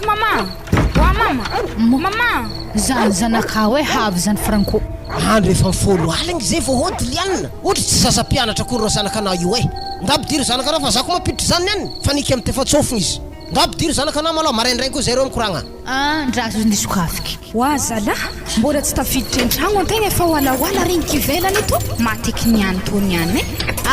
Mama! Oa mama! Mama! Zany zanakao e havy zany Franco. Andro efa folo aligny zay vao hody Liana. Ohatry tsy zaza mpianatra akory reo zanakanao io e. Nda ampidiro zanakanao fa za koa mampiditra zany ny any fa niky am tefatsofigny izy. Nda ampidiro zanakanao malôha maraindraigny koa zay reo mikoragna. Ah ndraso izy nisokafiky. Oa zalah, mbola tsy tafiditra an-tragno antegna efa hoalahoala regniky ivelany eto, mateky niany tô niany e.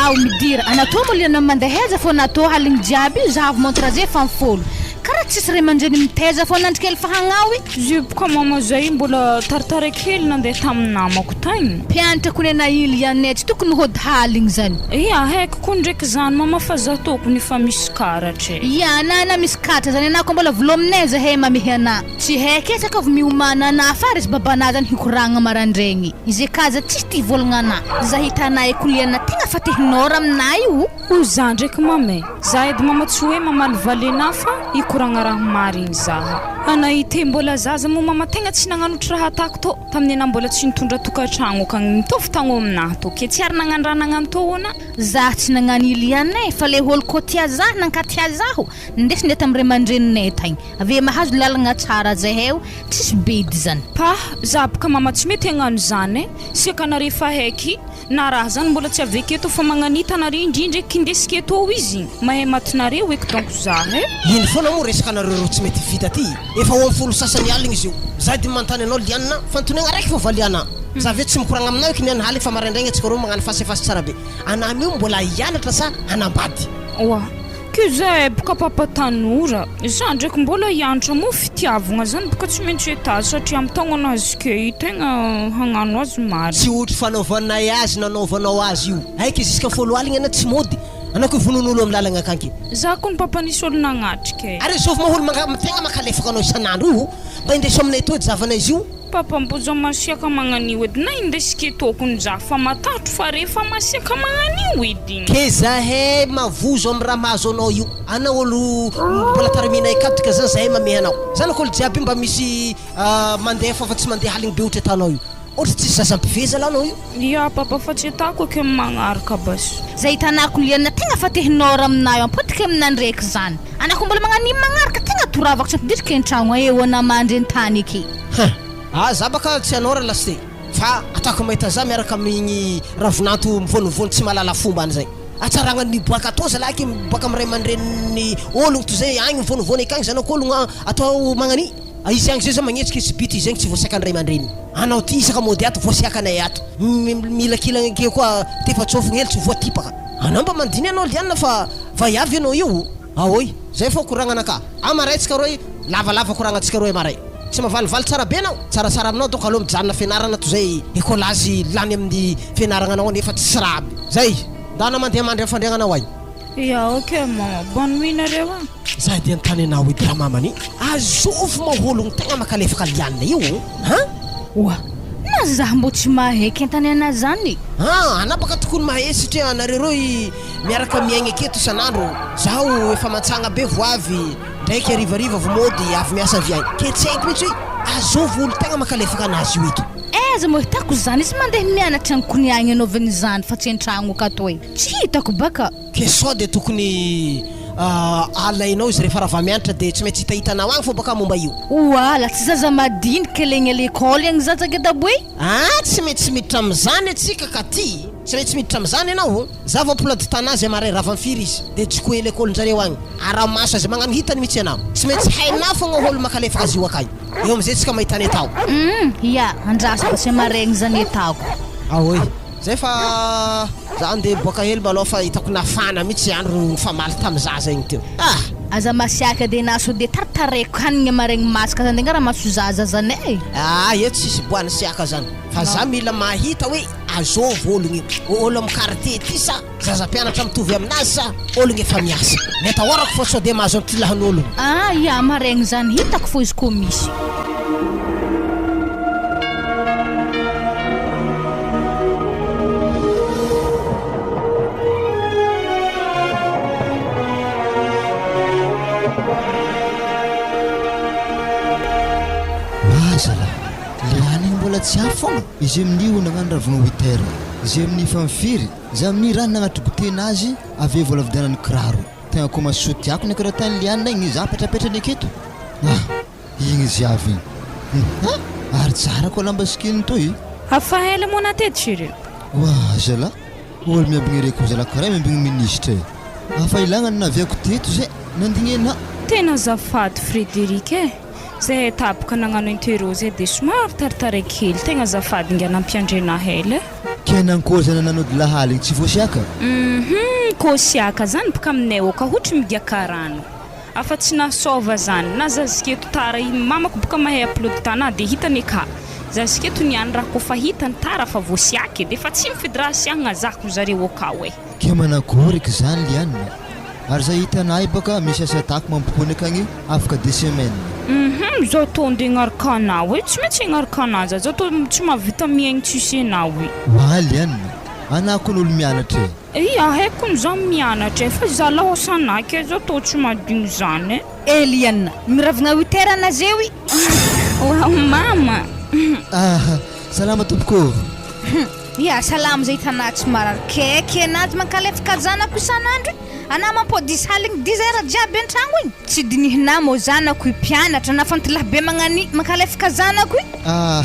Ao midira, anatô moa liana mandeha aiza fô natô aligny jiaby io zahavo montre zay efa folo. Kara tsisy ray aman-dreny mitaiza fô nandry kely fa hagnao i. Zebka mama zay mbola taritara kely nandeha tamin'ny namako tagny. Mpianatra kony ana ily lianay tsy tokony hody haligny zany. Ia haiko koa ndraiky zany mama fa za tokony efa misy karatra e. Ia ana na misy karatra zany ana koa mbola volominay zahay mamehy ana. Tsy haiko e sakafo miomana ana fa resy babanah zany hikoragna marandraigny. Izy kaza tsisy ty volagna ana. Za hitanah e koliana tegna fa te hinôra aminah io. Ho za ndraiky mama e! Za edy mama tsy hoe mamalivaly anah fa hikoragna raha marigny zaha. Anah ite mbola zaza moa mama tegna tsy nagnanotry raha atako tô tamin'ny anah mbola tsy nitondra tokatragno kagny mitovy tagno aminah tô ke tsy ary nagnano raha nagnano tô anah. Za tsy nagnano iliana e fa le olo kô tia za nankatia zaho nindesiny tamy ray aman-dreninay tagny avy eo mahazo lalagna tsara zahay o tsisy bedy zany. Pah! Za boka mama tsy mety hagnano zany e! Siaka anare fa haiky na raha zany mbola tsy avy eto fa magnanita anare indrindra eky indesiko eto ao izy mahay matinareo eky donc za e! Ino foana moa resaka nareo reo tsy mety vita ty? Efa ho am folo sasany aligny izy io. Za edy manontany anao Liana, fanontoniagna raiky fô valiana. Za ve tsy mikoragna aminao eky niany haligny fa maraindraigny antsika reo magnano face à face tsara be. Anah io mbola hianatra sa hanambady? Oa. Ke za boka papa tanora, za ndraiky mbola hianatra moa fitiavagna zany boka tsy maintsy etat satria am taogno anazy ke io tegna hagnano azy marigny. Tsy ohatry fanaovanay azy nanaovanao azy io. Aiky jusqu'à folo aligny anao tsy mody, anao ko vonoin'olo am lalagna akagny. Za kony papa nisy olo nagnatrika e. Ary zovy moa olo manga tegna mankalefaka anao isan'andro io, mba indeso aminay etoy edy zavanay izy io. Papa mboza masiaka magnanio edy na indesiko eto kony za fa matahotro fa refa masiaka magnanio edy. Ke zahay mavozo am raha mahazo anao io anao olo mbola tariminay akato ka zany zahay mamehy anao zanako olo jiaby io mba misy mandeha fa tsy mandeha aligny be ohatry atanao io ohatry tsisy zaza mpivehy zalah anao io. Ya papa fa tsy atako eky am magnaraka basy. Zay hitanako liana tegna fa te hinôra aminah io ampodiko aminah ndreky zany. Anah ko mbola magnano iny magnaraka tegna toravako tsy ampidiriko an-tragno eo anah mandry an-tany eke. Hein! Ah za baka tsy hanao ra lasite fa ataoko mahita za miaraka amin'igny ravinanto mivônivôny tsy mahalala fomba any zay. Hatsaragna ny miboaka atao zalahy ke miboaka amin'ny ray aman-drenin'ny ologno toy zay agny mivônivôny akagny zanak'ologno atao magnania. Izy agny zay zao magnetsika izy bity izy agny tsy voasiakan'ny ray aman-dreniny. Anao ty isaka mody ato voasiakanay ato. Milakilagna ake koa tefa-tsofigny hely tsy voatipaka. Anao mba mandiny anao Liana fa vaiavy anao io. Aoy, zay fô koragnana ka. Amaray tsika roy, lavalava koragnantsika roy amaray. Tsy mavalivaly tsara be anao. Tsaratsara aminao donc aleo mijanona fianarana toy zay ekolazy lany amin'ny fianaragna anao nefa tsisy raha aby. Zay. Ndana mandeha mandry am fandriagnanao ay. Ya ok mama, bonne nuit nareo a. Za dia nitany anao edy ramamany azovy maholo ny tegna makalefaka liana io an! Oa! Na za mbô tsy mahay kentany ana zany. An! Anà baka tokony mahay satria anareo reo i miaraka miaigna aketo isan'andro, zaho efa mantsagna be vo avy ndraiky harivariva vo mody avy miasa avy agny, ke tsy haiko mihitsy hoe azovy olo tegna makalefaka anazy io eto. Aiza moa hitako zany izy mandeha mianatra any kony agny anaovany izany fa tsy an-tragno akato e! Tsy hitako baka. Ke sao dia tokony alainao izy rehefa rava mianatra dia tsy maintsy hitahitanao agny fô baka momba io. Oala, tsy zaza madinika le egny à l'école agny zaza geda boe. Ah tsy maintsy miditra amizany atsika ka ty, tsy maintsy miditra amizany ianao, za vao mpola ditana azy amaray rava firy izy de tsy ko l'école njareo agny, aramaso azy magnano hitany mitsy ianao, tsy maintsy hainao fogna olo makalefaka azy io akay, eo amizay tsika mahita ny atao. Hum ya, andraso fa tsy amaregny zany ataoko. Aoy. Zay fa za andeha hiboaka hely malôha fa hitako nafana mitsy andro nifamaly tam zaza igny teo ah! Aza masiaka de na sao de taritareko hanigny amaregny masaka zany de nga raha maso zaza zany e! Ah eto tsisy boany siaka zany fa za mila mahita hoe azôvy ologno io, olo am quartier ty sa zaza mpianatra mitovy aminazy sa ologno efa miasa? Ny atahorako fô sao de mahazo an'ty lahin'ologno. Ah ya amaregny zany hitako fô izy kô misy. Oa zalahy, le hanigny mbola tsy avy fogna? Izy amin'io nagnano ravina huit heures, izy amin'ny efa firy, za amin'io raha nagnatry goûter nazy avy eo vola vidianany kiraro. Tegna koa masoa tiako ny karaha tany liana igny za petrapetrany aketo. Ah! Igny izy avy igny. Hum! Ary tsara koa lamba sikininy toy. Hafa ela moa natety chérie. Oa zalah, olo miambigny reko zalah karaha miambigny minisitra e. Hafa ilagna ny naviako teto zay nandigny anah. Tena azafady Frédéric e! Zahay taboka nagnano interro zay de somary taritaraiky kely, tegna azafady ingahy nampiandry anah ela e! Kay nankôry zany anah nody lahaligny tsy voasiaka? Hum kôsiaka zany boka aminay ô ka hotry migiaka rano. Afa tsy nasôva zany na zaziketo tara iny mamako boka mahay upload tanà de hitany ka zaziketo niany raha kofa hitany tara fa voasiaka e de fa tsy mifidy raha asiagna zako zareo akao e. Ke manakory eky zany Liana? Ary za hitanay baka misy asa atako mampikony akagny afaka deux semaines. Hum zao tô nde agnaraka anao e, tsy maintsy agnaraka anah za, zao tô tsy mahavita miaigny tsisy anao e. Oa Liana, anah kony olo mianatra e. Ia, haiko ny za mianatra e, fa zala hosanake e, zao tô tsy madigny zany e. Eliana, miravogna huit heures ana zeo i. Oa mama. Ah, salama tompoko ô. Ia, salama zay hitanà tsy marary kaiky anajy mankalefaka zanako isan'andro i, anà mampody izy haligny dix heures jiaby an-tragno igny, tsy dinihinà mô zanako i mpianatra na fantilahy be magnani mankalefaka zanako i. Ah,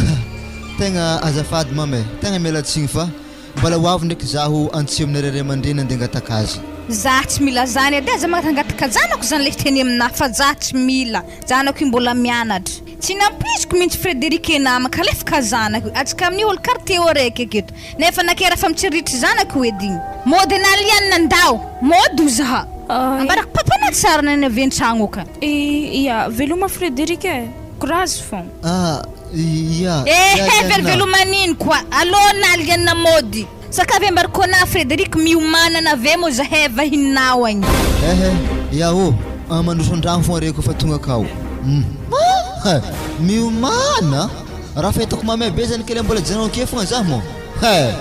tegna azafady mama e, tegna miala tsigny fa Mbola ho avy ndraiky zaho antsia aminareo ray aman-dreny andeha hangataka azy. Za tsy mila zany edy aza mangataka zanako zany le hiteny aminah fa za tsy mila, zanako io mbola mianatra. Tsy nampoiziko mintsy Frederic nama kalefaka zanako io, atsika amin'io olo quartier io araiky aketo nefa nakera fa mitsiriritra zanako io edy igny. Mody anah Liana ndao mody ho zaha. Ambarako papanah tsara ny any avy an-tragno ka. Ia, veloma Frederic e! Courage fon. Ah, ia, ia Ehe Liana. veloveloma nino koa allo na Liana mody sakavy ambarako anah Frederic miomana nave moa zahay vahininao agny. Ehe, ia ô, ah, mandroso an-dragno fon are kofa tonga akao. Hum, ah, miomana? Raha fahitako mamay be zany kele mbola janona ake fogna zah moa. He!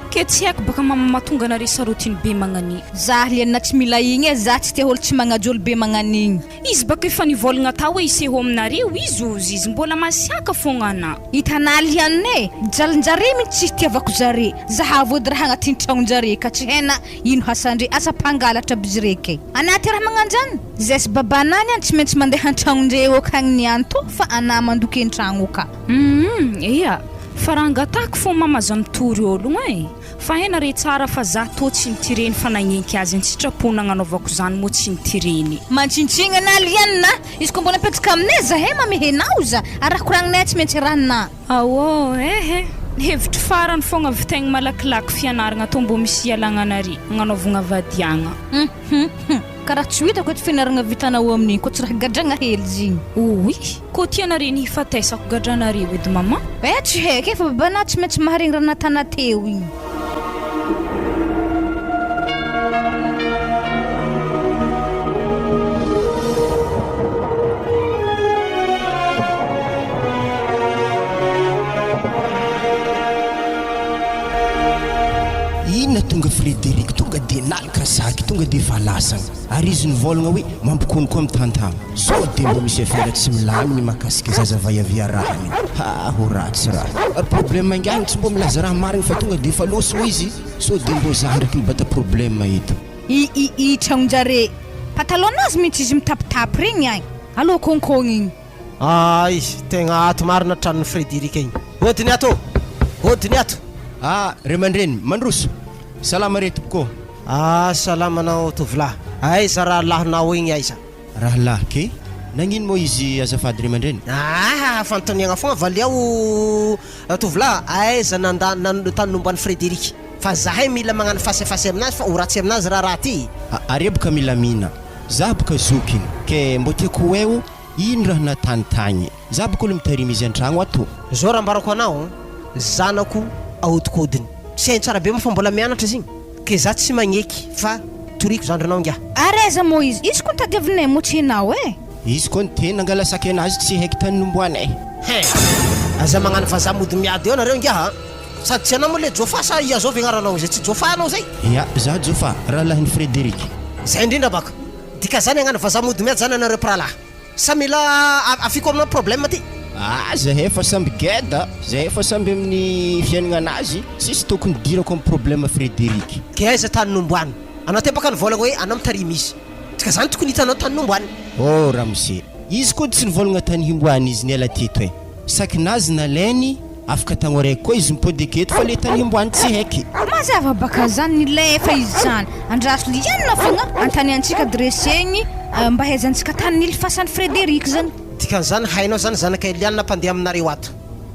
Ke tsy haiko baka mama mahatonga anare sarotiny be magnani. Zah Liana tsy mila igny e, zah tsy tia olo tsy magnaja olo be magnanigny. Izy baka efa nivôlagna tao hoe hiseho aminareo izy ozy izy mbola masiaka fogna ana. Hitanà Liane e! Mijalinjare mintsy tsy hitiavako zare, zahavo edy raha agnatin tragnonjare ka tsy hainà ino hasandre, asa mpangalatra aby izy reke. Anà ty raha magnanjany? Zay sy babanà niany tsy maintsy mandeha antragnondre eo akagny niany tô fa anà mandoky antragno ka. Humm ia, fa raha angatahiko fô mama aza mitory ologno e! Fa haina re tsara fa za tô tsy nitireny fa nagnenky azy an-tsitrapo nagnanaovako zany moa tsy nitireny. Mantsintsina na liana izy ko mbola mipetraka aminay zahay mamehy anao za ary raha koragninay tsy maintsy rahanà. Aô eh eh! Ny hevitro farany fogna vitaigny malakilaky fianaragna tô mbô misy ialagna anare agnanaovagna vadiagna. Hum hum hum karaha tsy ho hitako eto fianaragna vitanao amin'igny ko tsy raha gadragna hely zigny. Ouii! Kô tianare ny hifatesako gadranareo edy maman? Eh tsy haiko e fa babanah tsy maintsy maharegny raha natana teo igny. Inona tonga Frederic tonga de nalika saky tonga de efa lasagna ary izy nivôlagna hoe mampikonokono mitantagna. Sao dia mba misy afera tsy milamigny mahakasika zaza vaiavy iarahagny? Haa ho ratsy raha. Ary problème ingahy tsy mbô milaza raha marigny fa tonga dia efa lôso izy, sao dia mbô za ndraiky mibata problème eto. I i i tragnonjare patalon nazy mintsy izy mitapitapy regny agny aloha kônkôgny igny. Ay, tegna ato marina tranon'i Frédéric igny. Hody ny ato ô! Hody ny ato! Ah, ray aman-dreny, mandroso! Salama re tompoko ô! Ah, salama anao tovolahy. Aiza rahalahinao igny aiza? Rahalahy ke? Nagnino moa izy azafady ray aman-dreny? Ah, fanontaniagna fogna valiao tovolahy, aiza nanda nan tany nomban'i Frédéric? Fa zahay mila magnano face à face aminazy fa ho ratsy aminazy raharaha ty. Are boka milamina, za boka zokiny, ke mbô tiako ho haio ino raha natany tagny, za boka olo mitarimy izy antragno ato. Zao raha ambarako anao, zanako ahodinkodiny, tsy hainy tsara be moa fa mbola mianatra izy igny, ke za tsy magneky fa toriko zandrinao ingahy. Ary aiza moa izy? Izy koa tadiavinay moa tsy enao e! Izy koa niteny nangala sakay nazy tsy haiko tany nomboanay. Hein! Aza magnano vazaha mody miady eo nareo ingahy a! Sady tsy anao moa le Jofa sa i Azovy agnaranao izay? Tsy Jofa anao zay? Ya, za Jofa, rahalahin'i Frederic. Zay indrindra baka. Dikazany hagnano vazaha mody miady zany anareo mpirahalahy. Sa mila afiko aminao problème ty? Ah zahay efa samby geda, zahay efa samby amin'ny fiaignananazy, tsisy tokony idirako amin'ny problème Frederic. Ke aiza tany nomboany? Anao tebaka nivolagna hoe anao mitarimy izy. Dikazany tokony hitanao tany nomboany. Oh ramose. Izy koa tsy nivôlagna tany himboany izy niala teto e. Sakinazy nalainy, afaka tagno araiky koa izy mipody aketo fa le tany himboany tsy haiky. Mazava baka zany nilefa izy zany. Andraso lianina fogna antaniantsika adressegny mba ahaizantsika tany nilifasan'i Frederic zany. Dikan'izany hainao zany zanaka Eliana mpandeha aminareo ato.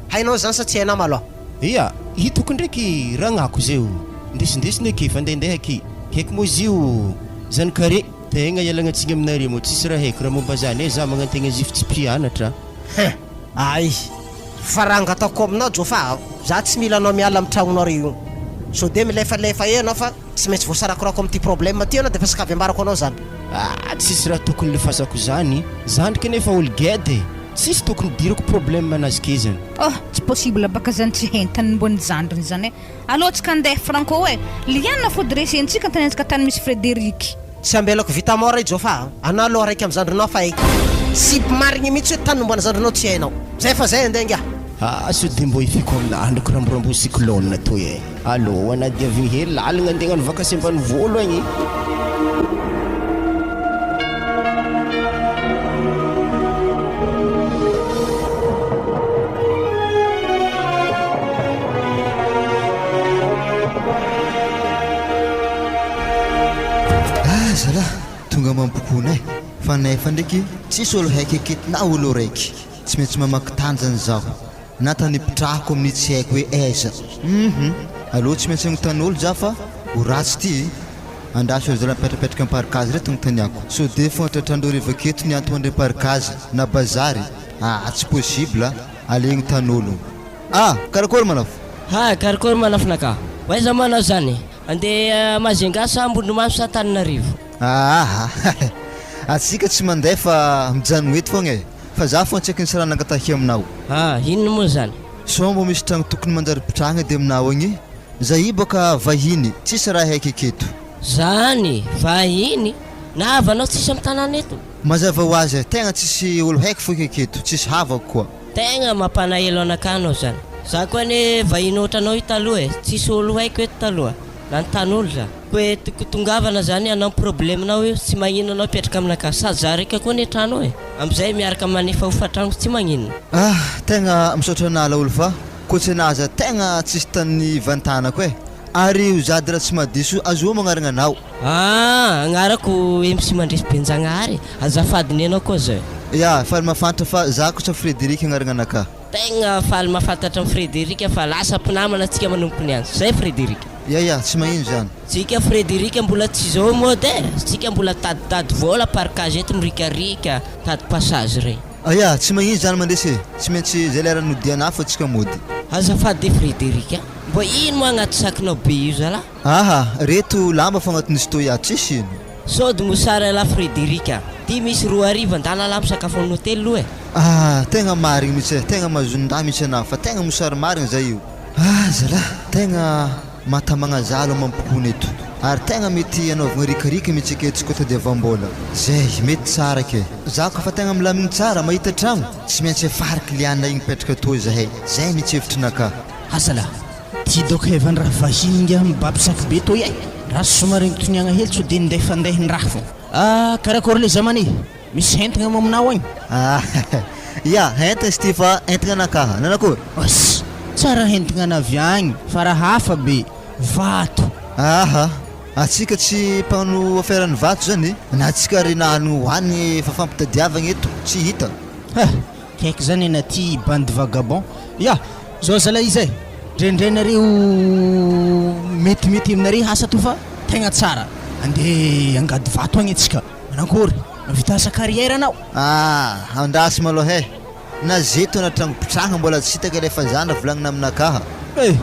Hainao zany sa tsy hainao malôha? Ia, hitako ndraiky ragnako zay o. Ndesindesiny aky fa ndehandeha aky. Haiko moa izy io zanakare. Tegna ialagna tsigny aminare moa tsisy raha haiko raha momba zany e, za magnantegna zify tsy mpianatra. Hein! Ay! Fa raha angatahiko aminao Jofa a! Za tsy mila anao miala amin'ny tragnonareo io. Sao dia milefalefa eo ianao fa tsy maintsy voasarakorako amin'ity problème ty ianao dia efa sakavy ambarako anao zany. Ah! Tsisy raha tokony lefasako zany, zandriko anefa olo geda e! Tsisy tokony idirako problème anazy ke zany. Oh! Tsy possible baka zany tsy hentany mbony zandriny zany e! Aleo tsika andeha Franco e! Liana fody resentsika antanentsika tany misy Frederic. Tsy ambelako vita mort i Jofa a! Anao aloha araiky am zandrinao fa haiko tsy marigny mihitsy hoe tany nombana zandrinao tsy hainao. Zay fa zay andeha ingahy. Ah sao de mbô hifiko amina androko ramborambo cyclone toy e! Allo anadiavigny hely lalagna andeha hagnano vakansy ambanivolo agny. Ah zalah, tonga mampokona eh! Fa nefa ndreky tsisy olo haiky aketo na olo raiky, tsy maintsy mamaky tany zany zaho, na tany ipitrahako amin'ny tsy haiko hoe aiza, hum aleo tsy maintsy hanontany olo za fa ho ratsy ty eh! Andraso ry zalahy mipetrapetraka am parkazy reto anontaniako, sao de fantratran-dreo reva aketo ny antony andre parkazy na bazary, ah tsy possible a! Alegno tany olo. Ah! Karakôry manafo? Ha! Karakôry manafina ka! Ho aiza moa anao zany? Andeha Majunga sa Ambondromaso sa Antananarivo? Aaha! Atsika tsy mandeha fa mijanogno eto fogna e! Fa za fogna tsy haiko nisy raha nangatahiko aminao. Ah! Inona moa zany? Sao mbô misy tragno tokony manjary pitrahagna edy aminao agny? Za i bôka vahiny, tsisy raha haiky aketo. Zany! Vahiny? Na havanao tsisy am tanàna eto? Mazava ho azy e! Tegna tsisy olo haiko foky aketo, tsisy havako koa. Tegna mampanahelo anakahy anao zany. Za koa anie vahiny ohatranao io taloha e, tsisy olo haiko eto taloha, nanontany olo za. Koa toko tongavana zany hanao problème nao io, tsy magnino anao hipetraka aminakahy, sady za raika koa anie trano ao e, amizay miaraka manefa hofantrano tsy magnino. Ah tegna misaotra anah laolo fa koa tsy anah aza tegna tsisy tany nivantanako e, ary io zady raha tsy mahadiso azoa magnarigna anao. Ah! Agnarako MC Mandresy Benjagnahary e! Azafady nenao koa zay. Ya, faly mahafantatra fa za kosa Frederic agnaragnanakahy. Tegna faly mahafantatra an'i Frederic fa lasa mpinamana tsika manomboka niany. Zay Frederic. Ya ya, tsy magnino zany. Tsika Frederic mbola tsy zao mode e! Tsika mbola taditady vola parkage eto mirikarika tady passage regny. Ah ya, tsy magnino zany Mandresy e! Tsy maintsy zay lera nodiana fa tsika mody. Azafady Frederic a! Mbô ino moa agnaty sac-nao be io zalah? Aha, reto lamba fo agnatin'ny stoa tsisy ino. Sody mosary elah Frederic a! Ty misy 2000 andala lah misakafo amin'ny hotely loha e! Ah, tegna marigny mitsy e, tegna mazondahy mitsy anah fa tegna mosary marigny zay io. Ah zalah, tegna mahatamagna zah aloha mampikony eto, ary tegna mety anaovagna rikarika mitsy aketo tsy koa tadiavam-bola, zay, mety tsara ke. Zah koa fa tegna milamigny tsara, mahita tragno, tsy maintsy afary client-nay igny mipetraka atoa zahay, zay mitsy hevitrinakahy. Azalahy, Ty dok hevan raha vahiny ingahy mibaby sac be toy eh! Raha somary nitoniagna hely sao de ndefandehin-draha fô. Ah karakôry le zamana e! Misy entagna maminao agny? Ah ya, entagna izy ty fa entagna anakaha, nanakory? Oss! Tsara entagna anavy agny fa raha hafa be, vato! Aha, atsika tsy mpagnano affaire ny vato zany, na atsika ry nahanigny hohanigny efa fampitadiavagna eto tsy hita. Hah! Kaiky zany ena ty bande vagabond. Ya! Zao zalahy izy e! Ndraindray nareo metimety aminareo asa to fa tegna tsara. Andeha angady vato agny antsika. Manankory? Mahavita asa carrière anao? Ah! Andraso malôha e! Na zeto na tragno mpitrahagna mbola tsy hitako ilay fazana volagnina aminakaha. Eh!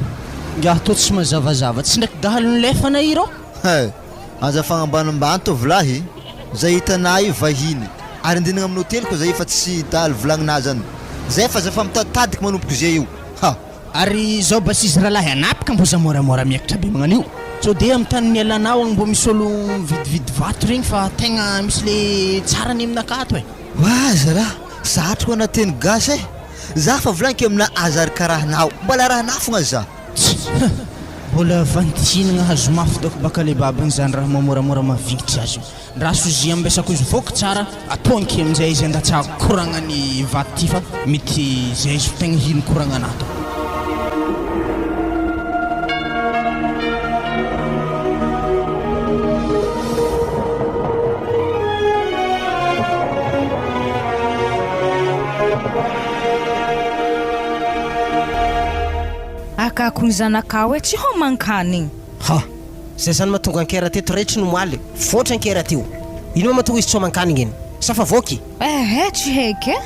Ingahy tô tsy mazavazava tsy ndraiky dahalo nilefana i rô? He! Aza fagnambanimbany tovolahy, zay hitanà io vahiny, ary andinagna amin'ny hotely koa zay efa tsy dahalo volagninà zany, zay fa za fa mitaditadiky manomboko zay io, ha! Ary zao basizy ralahy anapika mbo za moramora miakatra be magnano io, sao de am tany nialanao agny mbo misy olo mividividy vato regny fa tegna misy le tsara ny aminakahy ato e. Oa zalahy, satriko ana teny gasy e! Za fa volagniko aminà aza ary karaha anao, mbola arahanà fogna za. Tsia! Mbola vantihinagna hazo mafy dôko baka le baba igny zany raha moramora mavignitry azy io. Ndraso izy ambesako izy voky tsara ataonky aminjay izy andatsahako koragna ny vato ty fa mety zay izy tegna hino koragna anah tô. Akako ny zanakao e, tsy homan-kanigny. Ha! Zay zany mahatonga ankera teto raitry no moaly, voatra ankera teo. Ino ma mahatonga izy tsy homan-kanigny iny? Sa fa voky? Ehe, tsy haiko e.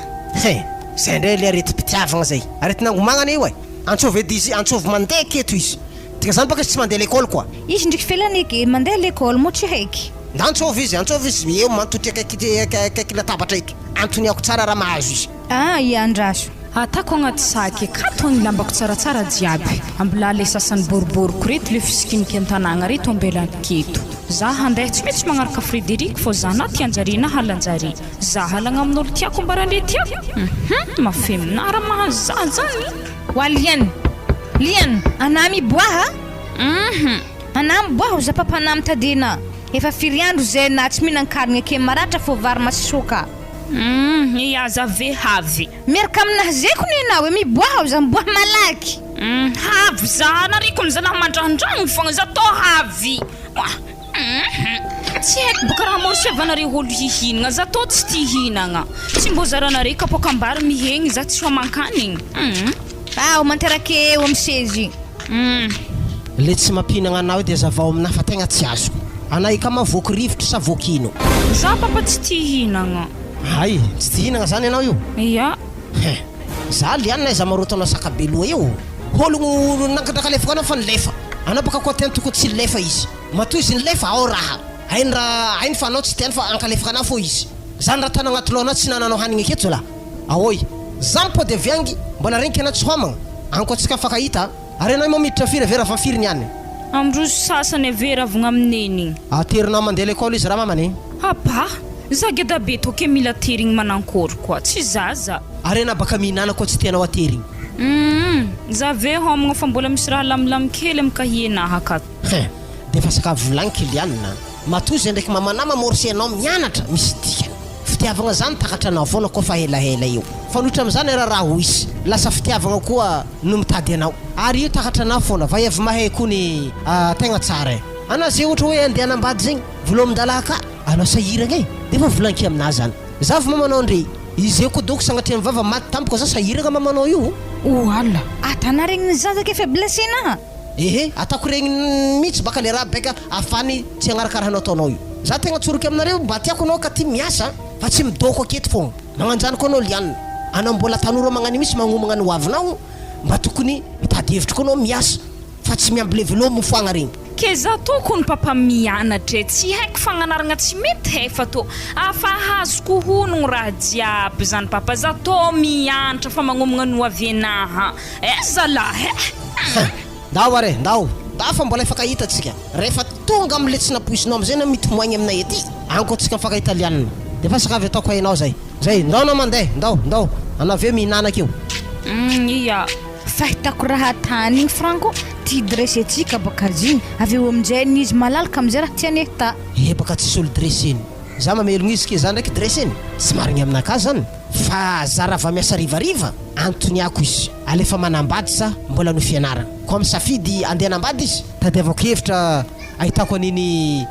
He! Zay ndray le aretim-pitiavagna zay. Aretin'angomagna anie io e! Antsovy edy izy, antsovy mandeha aketo izy. Dika zany baka izy tsy mandeha lekôly koa. Izy ndriky felany eky, mandeha lekôly moa tsy haiky. Nda antsovy izy, antsovy izy, eo mantotry akaiky akaiky latabatra eto. Antoniako tsara raha mahazo izy. Ah ia andraso. Atako agnaty sac akato agny lambako tsaratsara jiaby. Ambilà le sasany boriboriko reto le fisikiniko an-tanàgna reto ambelako eto. Za handeha tsy maintsy magnaraka Frédéric fô za na tianjare na halanjare. Za halagna amin'olo tiako ambara le tiako. Hum mafemina raha mahazo za zany. Wa Liana! Liana! Anà miboaha! Hum. Anà miboaha ho za papanà mitady anà. Efa firy andro zay anà tsy mihinan-kanigny ake maratra fô vary masisoka. Humm i aza ve havy. Miaraka aminah zay kony enao e miboaha ao za miboaha malaky. Humm havy za nariko ny zalahy mandrandragno fogna za tô havy humm tsy haiko boka raha môrsiavanareo olo hihinagna za tô tsy tia hihinagna tsy mbô zaranare kapoakam-bary mihegny za tsy homan-kanigny humm. Ao manterake eo am sezy. Humm. Le tsy mampihinagna anao io dia zavao aminah fa tegna tsy azoko. Anah ikama voky rivotra sa voky ino? Za papa tsy tia hihinagna. Hay, tsy tia hihinagna zany ianao io? Ya. Hein. Za liana aiza maroto anao saka be loha io. Hologno nankadrakalefaka anao fa nilefa. Anao baka koa tiany tokony tsy nilefa izy. Matoa izy nilefa ao raha. Hainy raha hainy fa anao tsy tiany fa ankalefaka anah fô izy. Zany raha tany agnaty lohanao tsy nananao hanigny aketo zalah. Aoy. Za mipody avy agny mbola regniky anao tsy homagna. Agny koa tsika mifankahita a. Ary ianao moa miditra firy ave raha firy ny any? Amindrozy sasany ave ravogna amin'neny igny. Aterinao mandeha lekôly izy ramamany. Aba! Za geda be tô ke mila aterigny manankôry koa, tsy zaza. Ary enà baka mihinana koa tsy tianao aterigny. Humm! Za ve homagna fa mbola misy raha lamilamy kely am kahie naha akato. Hein! Defa sakafo vilagny Kylian a! Matoa izay ndraiky mamanà mamorse anao mianatra, misy dikany. Fitiavagna zany takatra anao foana koa fa helahela eo. Fanoitra amizany ara raha ho hisy. Lasa fitiavagna koa no mitady anao. Ary io takatra anao foana. Vaiavy mahay koa ny tegna tsara e. Anao ze ohatra hoe andeha hanambady zegny, volam-dalahy ka anao sahiragna e. Defa volanky aminah zany. Za vao mamanao ndre. Izy eo koa doko sagnatria ny vava maty tampoka za sahiragna mamanao io. Oala! Atana regny ny zaza ke faiblesse-naha. Ehe, ataoko regny mitsy baka le raha beka afany tsy agnaraka raha nataonao io. Za tegna tsoroky aminareo mba tiako anao ka ty miasa fa tsy midoko aketo fogna. Magnanjany koa anao Liana. Anao mbola tanora magnany mitsy magnomagna ny hoavinao mba tokony mitady hevitry koa anao miasa fa tsy miamby le velomy foagna regny. Ke za tokony papa mianatra e, tsy haiko fagnanaragna tsy mety he fa tô afa azoko honogno raha jiaby zany papa, za tô mianatra fa magnomagna ny hoavianaha. Eh zalahy eh! Hein! Ndao ary e, ndao! Ndao fa mbola hifankahita tsika. Rehefa tonga amle tsy nampoizinao amizay enao mitomoagny aminay ety, any koa tsika mifankahita lianina. Defa sakavy ataoko hainao zay. Zay, ndao anao mandeha, ndao, ndao. Anao avy eo mihinana akeo. Humm ia. Fahitako raha tany igny franco ty dresse-tsika baka azy igny avy eo aminjay ny izy malalaka amizay raha tiany ehta. Eh baka tsisy olo dresseny. Za mamelogno izy ke za ndraiky dresseny. Tsy marigny aminakahy zany. Fa za raha va miasa harivariva, antoniako izy alefa manambady sa mbola no fianarana? Koa misafidy andeha hanambady izy, tadiavako hevitra ahitako an'iny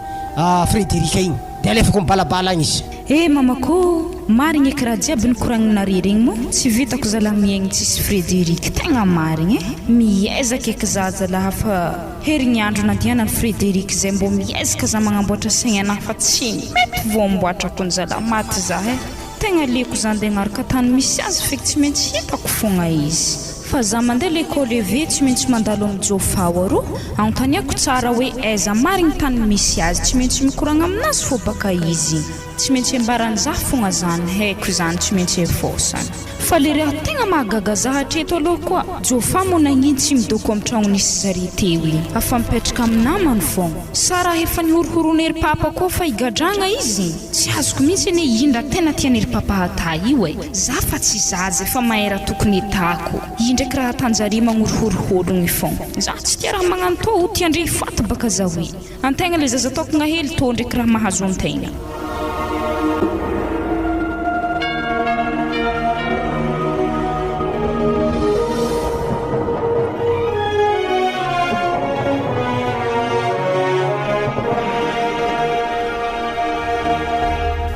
Frederic iny de alefako mibalabala agny izy. Eh mamako ô! Marigny eky raha jiaby nikoragninare regny moa tsy vitako zalah miaigny tsisy Frederic tegna marigny eh! Miezaka eky za zalah fa herignandro nandihanany Frederic zay mbô miezaka za magnamboatra saigna anah fa tsy mety voamboatrako ny zalah maty zah eh! Tegna leko za ndeha agnaraka tany misy azy feky tsy maintsy hitako fogna izy. Fa za mandeha lekôly eve tsy maintsy mandalo am Jôfao arô, agnontaniako tsara hoe aiza marigny tany misy azy tsy maintsy mikoragna aminazy fô baka izy. Tsy maintsy ambarany za fogna zany haiko zany tsy maintsy evôsany. Fa le raha tegna mahagaga za hatreto aloha koa, Jofa moa nagnino tsy midoko am tragno nisy zare teo igny, afa mipetraka am namany fogna. Sa raha efa nihorohoroan'ery papa koa fa higadragna izy? Tsy azoko mihitsy anie ino raha tena tian'ery papa hatà io e! Za fa tsy zaza efa mahay raha tokony hitako. Io ndraiky raha atan-jare magnorohoro ologny fogna. Za tsy tia raha magnano tô ho tian-dre faty baka zaho i. Antegna le zaza tokagna hely tô ndraiky raha mahazo antegna.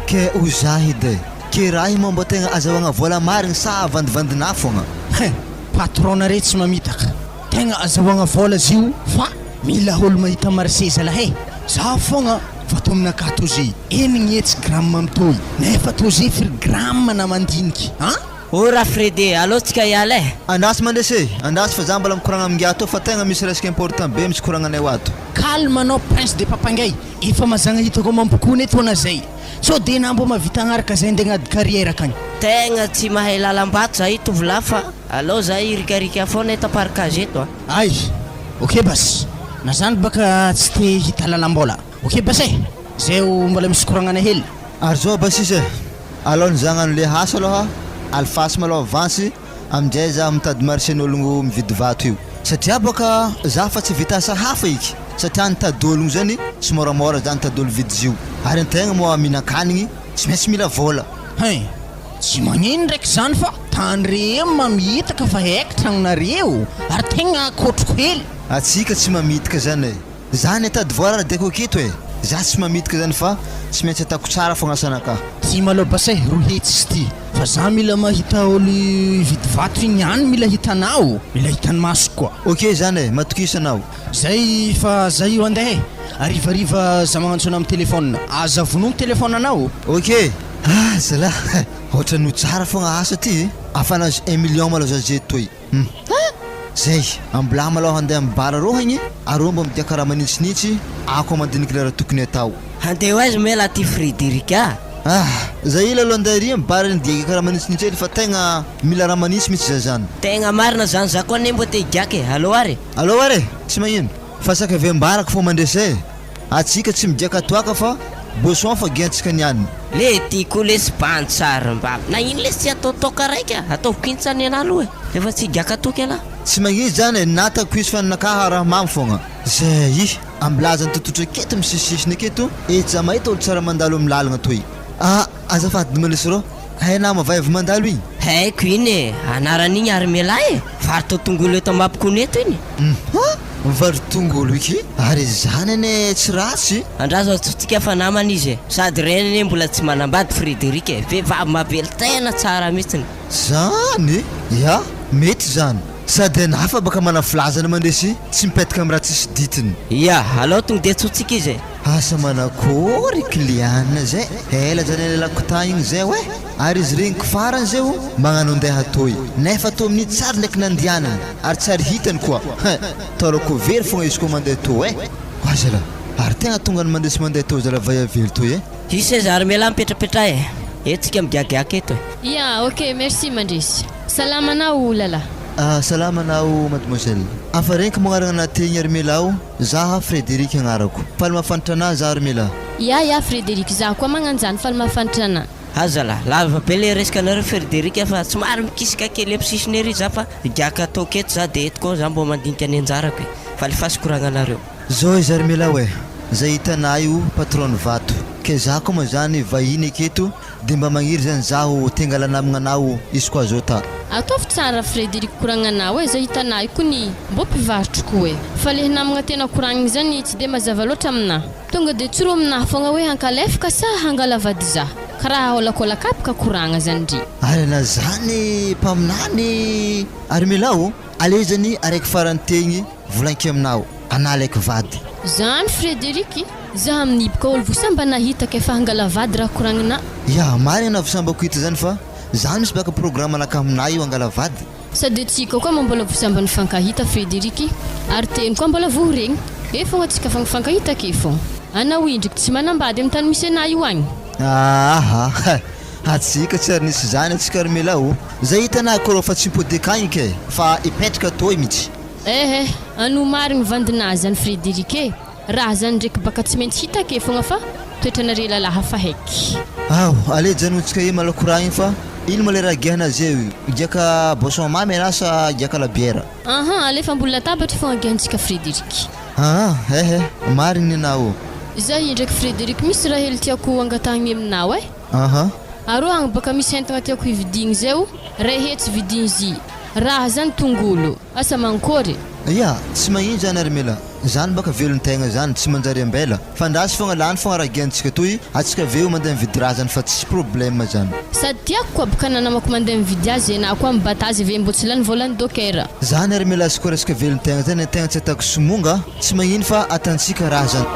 Ke ho za edy e! Ke raha io moa mba tegna azahoagna vola marigny sa vandivandinà fogna? Hein! Patron nareo tsy mamitaka. Tegna azahoagna vola zio fa mila olo mahita marché zalahy e! Za fogna vato aminakahy tozy 600 gramme mitohy nefa tozy firy gramme na mandiniky an! Oh ra Fredy e, aleo tsika hiala e! Andraso mandresy e! Andraso fa za mbola mikoragna amin'ingahy tô fa tegna misy resaka important be misy koragnanay ato. Calme anao prince de papangay, efa mazagna hitako mampikony eto ana zay. Sao de na mbô mavita agnaraka zay nde agnady carrière akagny. Tegna tsy mahay lalam-bato za io tovolahy fa aleo za hirikarika foana eto am-parkage eto a. Ay! Ok bas, na zany baka tsy te hita lalam-bola. Ok bas e! Zay o mbola misy koragnana hely. Ary zao bas izy e! Alao ny zagnano le asa aloha, alifasy malôha avansy, aminjay za mitady marché n'ologno mividy vato io. Satria bôka za fa tsy vita asa hafa eky, satria nitady ologno zany tsy môramôra zany nitady olo vidy zio, ary antegna moa mihinan-kanigny tsy maintsy mila vôla. Hein! Tsy magnino ndraiky zany fa tandremo mamitaka fa haiko tragnonareo ary tegna kotroko hely. Atsika tsy mamitaka zany e! Za nitady vola ary deko aketo e! Za tsy mamitika zany fa tsy maintsy ataoko tsara fogna asanakahy. Ty malao basa e, 200 izy ty fa za mila mahita olo hividy vato igny ihany mila hitanao, mila hitan'ny masoko koa. Ok zany e, matokisa anao. Zay fa zay io andeha e, harivariva za magnantso anao am telephone, aza vonoiny telephone anao. Ok, ah zalah, ohatran'ny ho tsara fogna asa ty e, afa nahazo un million malao za jeto toy. Hum. Zay, ambola malôha handeha am bar arô igny, arô mba migiaka raha manintsinintsy, ako mandiniky le raha tokony atao. Handeha ho aiza moa ialahy ty Frédéric a? Ah! Zay ela aloha andeha ary am bar nigiagiaka raha manintsinintsy hely fa tegna mila raha manintsy mitsy za zany. Tegna marina zany, za koa anie mbô te higiaka e, alô ary e! Alô ary e! Tsy magnino, fa saika avy ambarako fô mandresy e! Atsika tsy migiaka toaka fa boisson fa giantsika niany. Le ty ko lesy bandy sarim-bavy. Nagnino lesy tsy atao toaka raika? Ataovy kintsany ny anah aloha e. Refa tsy higiaka toaka ialahy. Tsy magnidy zany e, natako izy fa nakaha raha mamy fogna. Zay, ambilazany tototra aketo misisisiny aketo, etsy za mahita olo tsara mandalo am lalagna toy. Ah azafady Malesy rô, hay nama vavy mandalo igny? Haiko iny e, anaran'igny Armela e, varotra tongolo eto Mampikony eto iny. Hum mivaro tongolo iky ary izany anie tsy ratsy. Andraso antsointsika fa namana izy e! Sady reny anie mbola tsy manambady Frédéric e! Vehivavy mavelon-tena tsara mihitsiny. Zany? Ya, mety zany. Sady anah fa baka mana filazana mandresy tsy mipetaka am raha tsisy ditiny. Ya, alao tonga de antsointsika izy e! Asa manakory client zay, ela zany alalako tagny igny zay oe, ary izy regniko farany zay o magnano andeha atoy, nefa tô amin'io tsary ndraiky nandianany ary tsary hitany koa, hein, taolako very fogna izy koa mandeha tô eh, oa zala, ary tegna tonga ny mandeha sy mandeha tô zala vaiavelo toy eh. Hisy seza ary mialà mipetrapetraha e! Eto tsika migiagiaka eto e! Ya, ok, merci mandresy. Salama anao lala. Ah, salama anao mademoiselle. Afa regniko magnaragna anah tegny ary mialà o. Zaho Frederic agnarako. Faly mahafantra anah zaho ry Mila. Ya ya Frederic zaho koa magnano zany faly mahafantra anah. Aza lah, lava be le resaka nareo Frederic fa somary mikisaka kely am sisiny ery za fa higiaka toaka eto za de eto koa za mbô mandinika ny anjarako e, fa alefaso koragnanareo. Zao izy ry Mila oe, zay hitanah io patron ny vato, ke za koa moa zany vahiny aketo De mba magniry zany zaho te angala namagna anao izy koa zao ta. Ataovy tsara Frederic koragnanao e, zay hitanah io kony mbô mpivarotro koa e. Fa le namagna tena koragniny zany tsy de mazava loatra aminah. Tonga de tsoro aminah fogna hoe hankalefaka sa hangala vady zah. Karaha aholakolaka aby ka koragna zany ndry. Ary ana zany mpaminany Armela ô, alezany araiky farany tegny volanky aminao, ana alaiky vady. Zany Frederic, za amin'iboka olo vo samba nahita kay fa hangala vady raha koragnina. Ya, marigna na vo sambako hita zany fa za misy baka programme anaka aminah io hangala vady. Sady atsika koa moa mbola vo samba nifankahita Frederic, ary teny koa mbola vo regny, e fogna atsika fa nifankahita ake fogna. Anao indriky tsy manambady am tany misy anah io agny. Aaha. Atsika tsy ary nisy zany atsika ry Mela ô! Zay hitanà kôrô fa tsy mipody akagny kay fa hipetraka atô mitsy. Eh eh, ano marigny vandinà zany Frederic e! Raha zany ndreky baka tsy maintsy hita ake fogna fa toetranare lalahy hafa heky. Ao, ale janontsika eo malako raha igny fa ino ma le raha giahana zay io? Giaka boisson mamy anà sa giaka labiera? Ahan, alefa ambony latabatra fogna giahantsika Frederic. Aa, eh eh, marigny nenà ô. Zay ndraiky Frederic misy raha hely tiako angatahigny aminao eh. Aha. Arô agny baka misy entagna tiako hividigny zay o, ray hetsy vidigny zy. Raha zany tongolo. Asa mankôry? Ya, tsy magnino zany ary Mela, zany baka velon-tegna zany, tsy manjary ambela, fa ndraso fogna lany fogna raha giantsika toy, atsika aveo mandeha mividy raha zany fa tsisy problème zany. Sady tiako koa bka na namako mandeha mividy azy enah koa mibata azy ve mbô tsy lany vôlan'ny docker. Zany ary Mela sy koa resaka velon-tegna zany antegna tsy atako somonga a, tsy magnino fa atantsika raha zany.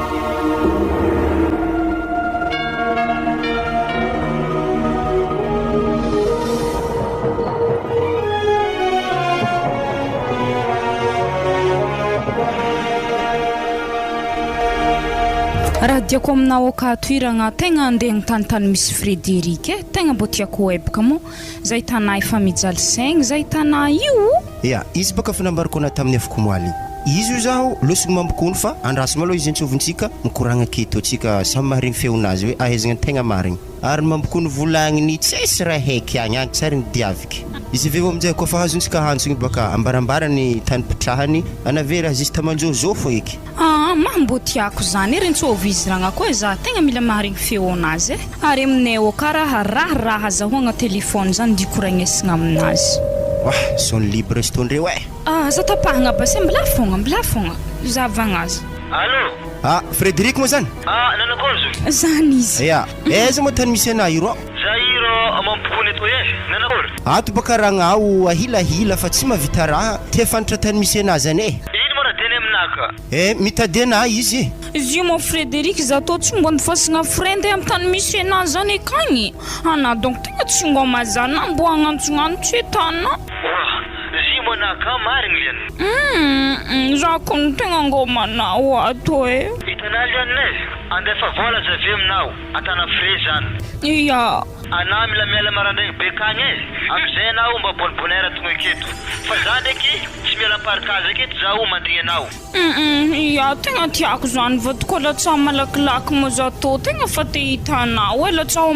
Raha diako aminao akato i ragna tegna andeha agnontany misy Frederic e, tegna mbô tiako ho ebaka moa zay tanà efa mijaly saigny zay tanà io. Ya, izy baka efa nambarako anah tamin'ny afoko omaly. Izy io zaho losogny mampikono fa andraso malôha izy antsovintsika mikoragna aketo atsika samy maharegny feonazy hoe ahaizagna ny tegna marigny. Ary mampikono volagniny tsisy raha haiky agny agny tsary ny diaviky. Izy aveo aminjay kôfa azontsika antsogny baka ambarambarany tany pitrahany anave raha juste manjôzô fô eky. Aa mah mbô tiako zany e rentsôvy izy ragna koa e za tegna mila maharegny feonazy e ary aminay ao ka raha raha raha azahoagna telephone zany ndiko ragnesagna aminazy. Wah zone libre sy tondreo eh. Aza tapahagna basy e mblà fogna mblà fogna zahavagna azy. Allô. Ah Frederic moa zany? Ah nanakôry zo? Zany izy. Ya, aiza moa tany misy anah io rô? Za iro mampikony etoy eh, nanakôry? Ato baka ragnao ahilahila fa tsy mahavita raha, te fantatra tany misy anah zany eh. Ino moa raha teny aminah ka? Eh mitady anah izy eh. Izy io moa Frederic za tô tsy mbô nifasagna friend eh am tany misy anah zany akagny, anah donc tegna tsy ngôma za na mbô agnantsognano tsy etana. Oa, zimo anah ka marigny liana. Humm za kony tegna ngôma anao ato e. Hitanà liana e, andefa vola za avy aminao, atana frais zany. Ia. Anà mila miala marandraigny be kagny e, amizay anao mba bonne bonheur tonga aketo, fa za ndraiky tsy miala am parkage aketo zaho mandigny anao. Humm ia tegna tiako zany vadiko latsaho malakilaky moa za tô tegna fa te hita anao e, latsaho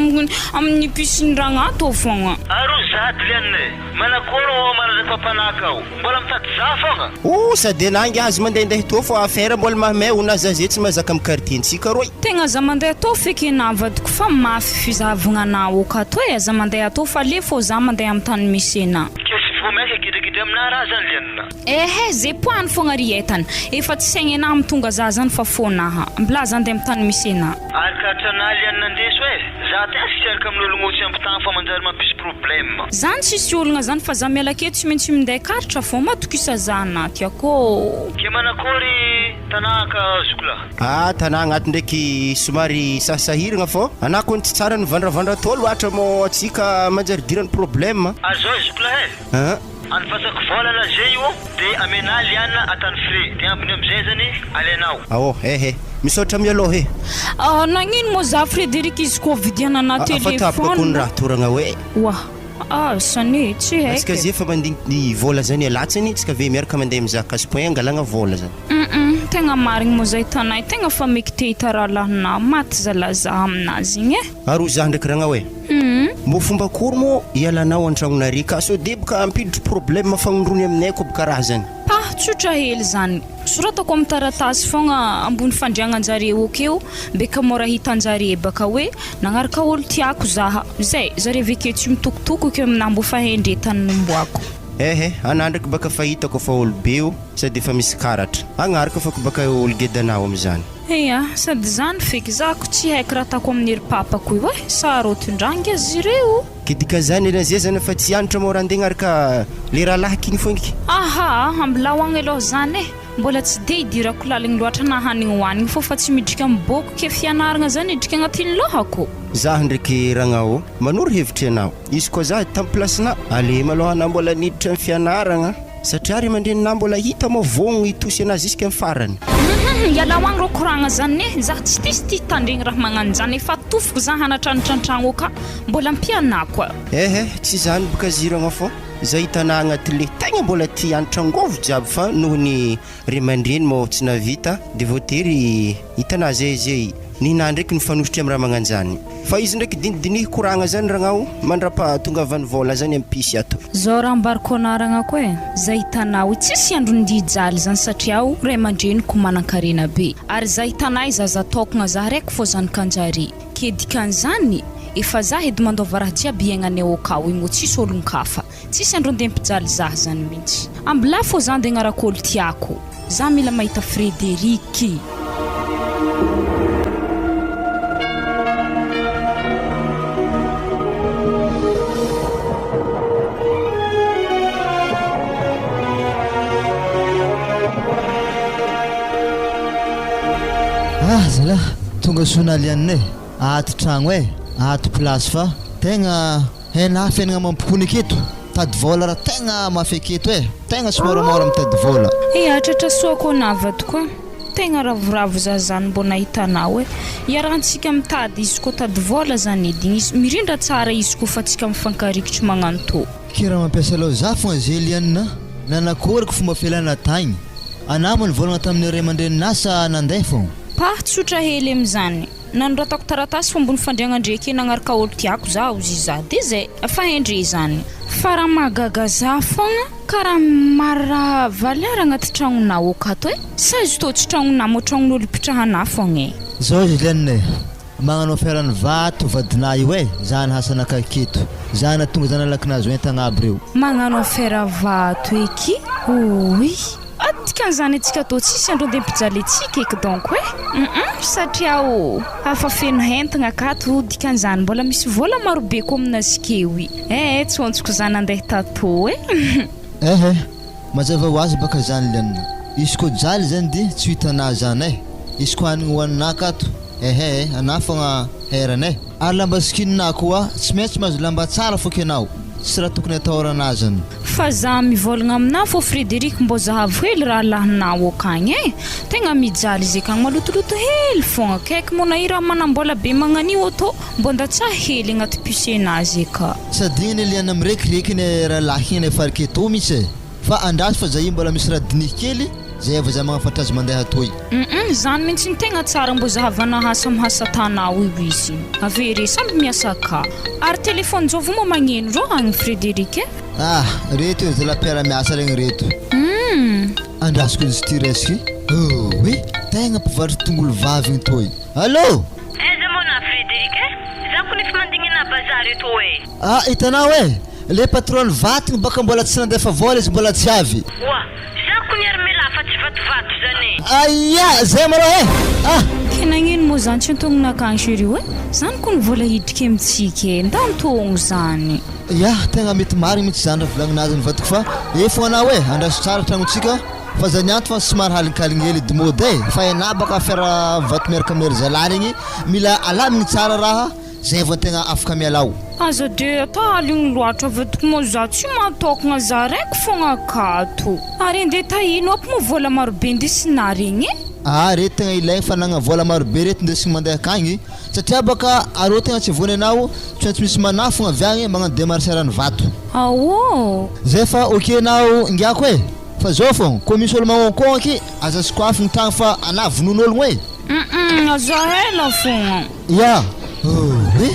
amin'ny piscine ragna tô fogna. Aroa zady liana e, manakory homana ndraiky mpampanaka ao. Mbola mitady za fogna. Oh sady anah ngiahy azy mandehandeha tô fô affaire mbola mahamay o na za ze tsy mahazaka am quartier ntsika rôy. Tegna aza mandeha tô feky enah vadiko fa mafy fizahavagna anah okato e aza mandeha tô fa le fô za mandeha am tany misy enah. Kesy vao maika gidragidra aminah raha zany lianina. Ehe ze poany fogna ry entana efa tsy saigny enah mitonga za zany fa fônaha mbla za ndeha am tany misy enah. Ary karatranah lianina ndeso e! Za ty aza tsy hiaraka amin'ologno tsy ampy tany fa manjary mampisy problème. Zany tsisy olagna zany fa za miala aketo tsy maintsy minday karatra fô matokisa za anaty akô. Ke manakory tanà ka zoky lah. Ah tanà ato ndraiky somary sahisahiragna fô anà kony tsy tsara nivandravandra tô loatra mô atsika manjary idirany problème. Ary zao zoky lah e. An. Andifasako vola laze io de amenà liana atany frais de ambiny amizay zany alainao. Ao eh eh. Misaotra mialoha eh. Ah nagnino moa za Frederic izy koa vidianana Ah fa tapaka koa ny telephone. raha toragna hoe. Oa ah sany tsy haiko Atsika e. ze fa mandigny vola zany alatsany tsika ve miaraka mandeha mizaha cash point angalagna vola zany. Hum tegna marigny moa zay hitanay tegna fa meky te hita rahalahinah maty zalah za aminazy igny e. Ary ho za ndraiky ragnao e. Hum. Mbô fomba akory moa ialanao antragnonare ka sao deboka hampiditry problème fagnondrony aminay koa boka raha zany. Pah tsotra hely zany. Soratako amin'ny taratasy fogna ambony fandriagnanjareo akeo beka mora hitanjare baka hoe nagnaraka olo tiako zaha. Zay, zare avekeo tsy mitokotoko akeo aminah mbô fa hendre tany nomboako. Ehe, anah ndraiky baka fa hitako fa olo be io sady efa misy karatra. Agnaraka fako baka olo gedanao amizany. Eya, sady zany feky, za ko tsy haiko raha atako amin'ny ry papako io e, sarotin-drangy azy ireo. Ke dikan'izany enazia zany fa tsy hianatra moa raha andeha agnaraka le rahalahy iny foagna ke. Aha, ambilao agny aloha zany e, mbola tsy de idirako laligny loatra na hanigny hoanigny fô fa tsy midrika am bôko ke fianaragna zany idrika agnatin'ny lohako. Zah ndreky ragnao manoro hevitry anao, izy koa zah tam place-na, ale malôha anah mbola niditra am fianaragna. Satria ry aman-dreninà mbola hita moa vogno hitosy anà ziska amin'ny farany. Hum ialao agny rô koragna zany e, za tsy tia sy tia tandregny raha magnanjany efa tofoko za hanatranatra antragno aka mbola ampianà koa. Ehe tsy zany boka ziragna fô za hitanà agnaty le tegna mbola tia hanitra angôvo jiaby fa noho ny ray aman-dreny mô tsy nahavita de voatery hitanà zay zay ninà ndraiky mifanosotry am raha magnanjany fa izy ndraiky dinidinihy koragna zany ragnao mandrapahatongavan'ny vôla zany am pisy ato. Zao raha ambariko anaragna koa e, za hitanao io tsisy andro ndia hijaly zany satria aho ray aman-dreniko manankarena be ary za hitanay zaza tokagna za raiky fô zanakanjare ke dikan'izany efa za edy mandôva raha jiaby iaignanay akao igny ô tsisy olon-kafa tsisy andro ndeha mpijaly zah zany mintsy ambilà fô za ndeha agnaraka olo tiako za mila mahita Frederic. Ah zalah, tonga soa nalianina e, ato tragno e, ato place fa tegna Henà fiainagna mampikony aketo, tady vôla raha tegna mafy aketo e, tegna tsy môramôra mitady vôla. Ia, tratra soa koa navadiko a! Tegna ravoravo za zany mbô nahita anao e! Iarahantsika mitady izy koa tady vôla zany edy igny izy mirindra tsara izy koa fa tsika mifankarikitry magnano tô. Ke raha mampiasa lô za fogna ze lianina nanakôry ko fomba fialana tagny? Anà moa nivôlagna tamin'ny ray aman-dreninà sa nandeha fogna? Pah tsotra hely amizany. Nanoratako taratasy fomba ny fandriagnan-dreky nagnaraka olo tiako za ozy za de zay fa hendre zany. Fa raha mahagaga za fogna karaha maro raha valeur agnaty tragnonao akato e! Sa izy tô tsy tragnonà mô tragnon'olo ipitrahanà fogna e! Zao Julienne e, magnano affaire ny vato vadinà io e, za nahasa nakaiky eto, za nahatonga za nalaky nahazo entagna aby reo. Magnano affaire vato eky oy. Ah dikan'izany antsika tô tsisy andro andeha mpijaly antsika eky donc eh! Hum satria ô hafa feno hentagna akato dikan'izany mbola misy vola marobe ko aminazy keo i eh eh tsy ontsoko za nandeha tato eh! Eh eh mazava ho azy baka zany lianina izy ko jaly zany dia tsy ho hitanà zany eh izy ko hanigny hohaninà akato eh eh anà fogna herana eh ary lamba sikininà koa tsy maintsy mahazo lamba tsara foky anao Tsy raha tokony atahorana azany. Fa za mivolagna aminao fô Frédéric mbô zahavo hely rahalahinao akagny e! Tegna mijaly izy akagny malotoloto hely fogna kaiky moa na i raha manambola be magnanio auto mbô ndatsaha hely agnaty puce nazy eka. Sady igny anie liana mirekireky anie rahalahy igny anie fariketo mitsy e! Fa andraso fa za io mbola misy raha dinihy kely zay vao za magnafatra azy mandeha atoy. Humm zany mintsy ny tegna tsara mbô zahavana asa am hasatana ao io izy ave re samby miasa ka ary telephone jovy moa magneno rô agny Frederic eh. Ah reto ry zalahy mpiara miasa regny reto. Humm. Andrasiko izy ty resky oe tegna mpivarotra tongolo vavy igny toy. Allô. Aiza moa na Frederic eh? Za kony efa mandigny anà bazary eto oe. Ah hitanao eh! Le patron vatgny baka mbola tsy nandefa vola izy mbola tsy avy. Oa! Za kony ary melaha fa tsy vatovato zany e! Aia! Zay malôha eh! Ah! Ke nagnino moa zany tsy antognona akagny chérie oe? Zany kony vola hidriky amintsika e! Nda antognona zany. Ya, tegna mety marigny mitsy zany raha volagninazy ny vadiko fa efo anao e! Andraso tsara tragnontsika fa za nianto fa somary halinkaligny hely edy mody e! Fa enah baka affaire vato miaraka amin'ery zalahy regny mila alamigny tsara raha Zay vao tegna afaka miala ao. Aza de atao aligny loatra vadiko moa za tsy mahatokagna za raiky fogna akato. Ary andeha tahino aby moa vola marobe ndesinà regny e. Ah reto tegna ilaigny fanagna vola marobe reto ndesigny mandeha akagny satria baka arô tegna tsy voany anao tsy maintsy misy manafogna avy agny magnano demarche rano vato. Aô! Zay fa ok nao ingiako e! Fa zao fogna ko misy olo magnonkogna aky aza sokafigny tragno fa anah vonoin'ologno e! Humm aza ela fogna. Ya! Oe!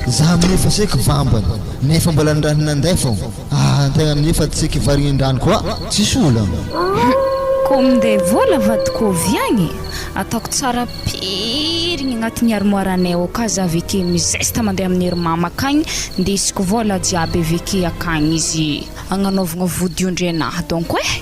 Za amin'io efa seky vambany nefa mbola ny rano nandeha fogna. Ah antegna amin'io efa tsy seky varign'indrano koa tsisy olagna. Humm ko minday vola vadiko ovy agny ataoko tsara pirigny agnatin'ny armoire anay ao ka za aveke mizesta mandeha amin'ny ery mama akagny ndesiko vola jiaby aveke akagny izy agnanaovagna vodiondry anahy donc eh.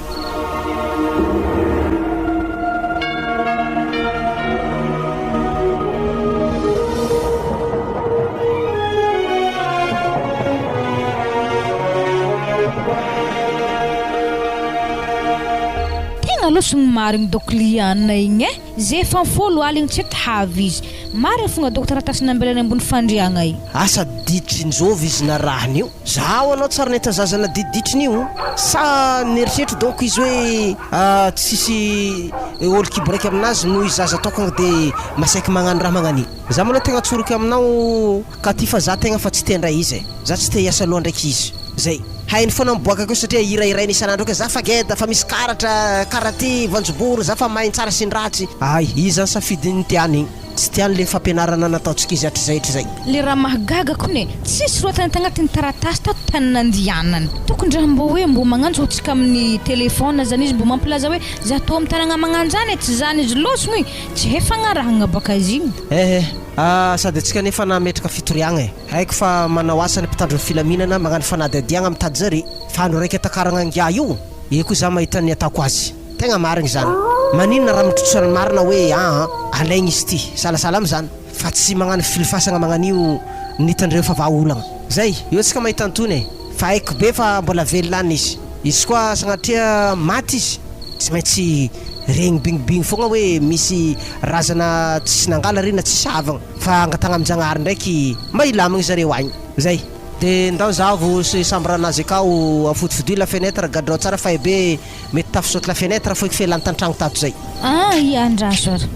Tegna Inona loatra ny marigny doko liana igny eh? Ze efa folo aligny tsy ety havy izy. Marigny fogna doko taratasy nambelany ambony fandriagna igny. Asa ditrinjovy izy narahiny io? Zaho anao tsary nahita zaza nadididitrin'io sa nieritreritra donc izy hoe tsisy olo kibo raiky aminazy noho izy zaza tokagna de masaiky magnano raha magnan'io. Za malou tegna tsoriko aminao ka ty fa za tegna fa tsy te handray izy e. Za tsy te hiasa loha ndraiky izy. Zay. Hainy foana miboaka akeo satria hirahirainy isan'andro akeo za fa geda fa misy karatra karaha ty voanjobory za fa mahay ny tsara sy ny ratsy. Hay, izy zany safidiny tiany igny. Tsy tiany le fampianarana nataontsika izy hatrizay hatrizay. Le raha mahagaga kony e, tsisy soratana tagnatin'ny taratasy tato tany nandianany. Tokony raha mbô hoe mbô magnantso antsika amin'ny téléphone zany izy mbô mampilaza hoe za tô amin'ny tanagna magnanjany e, tsy zany izy lôsogno i, tsy hay fagnarahagna baka izy igny. Eh eh, ah sady antsika anefa nametraka fitoriagna e. Haiko fa manao asa ny mpitandro ny filaminana magnano fanadihadiagna mitady zare, fa andro raika takaragna angiahy io, eo koa za mahita ny ataoko azy. Tegna marigny zany. Maninona raha mitrotra ny marina hoe aa alaigny izy ty. Salasala amizany. Fa tsy magnano filifasagna magnanio ny hitandreo fa vahaolagna. Zay, eo tsika mahita antony e. Fa haiko be fa mbola velona any izy. Izy koa sagnatria maty izy, tsy maintsy regny bingibingy fogna hoe misy razana tsisy nangala re na tsisy havagna. Fa angatagna amin-jagnahary ndraiky mba hilamigny zareo agny. Zay. De ndao zahavo sy chambre anazy akao, afodifodio la fenêtre, gadrao tsara fa hay be Mety tafisaoty la fenêtre foiko felany tantragno tato zay. Ah i andraso ary.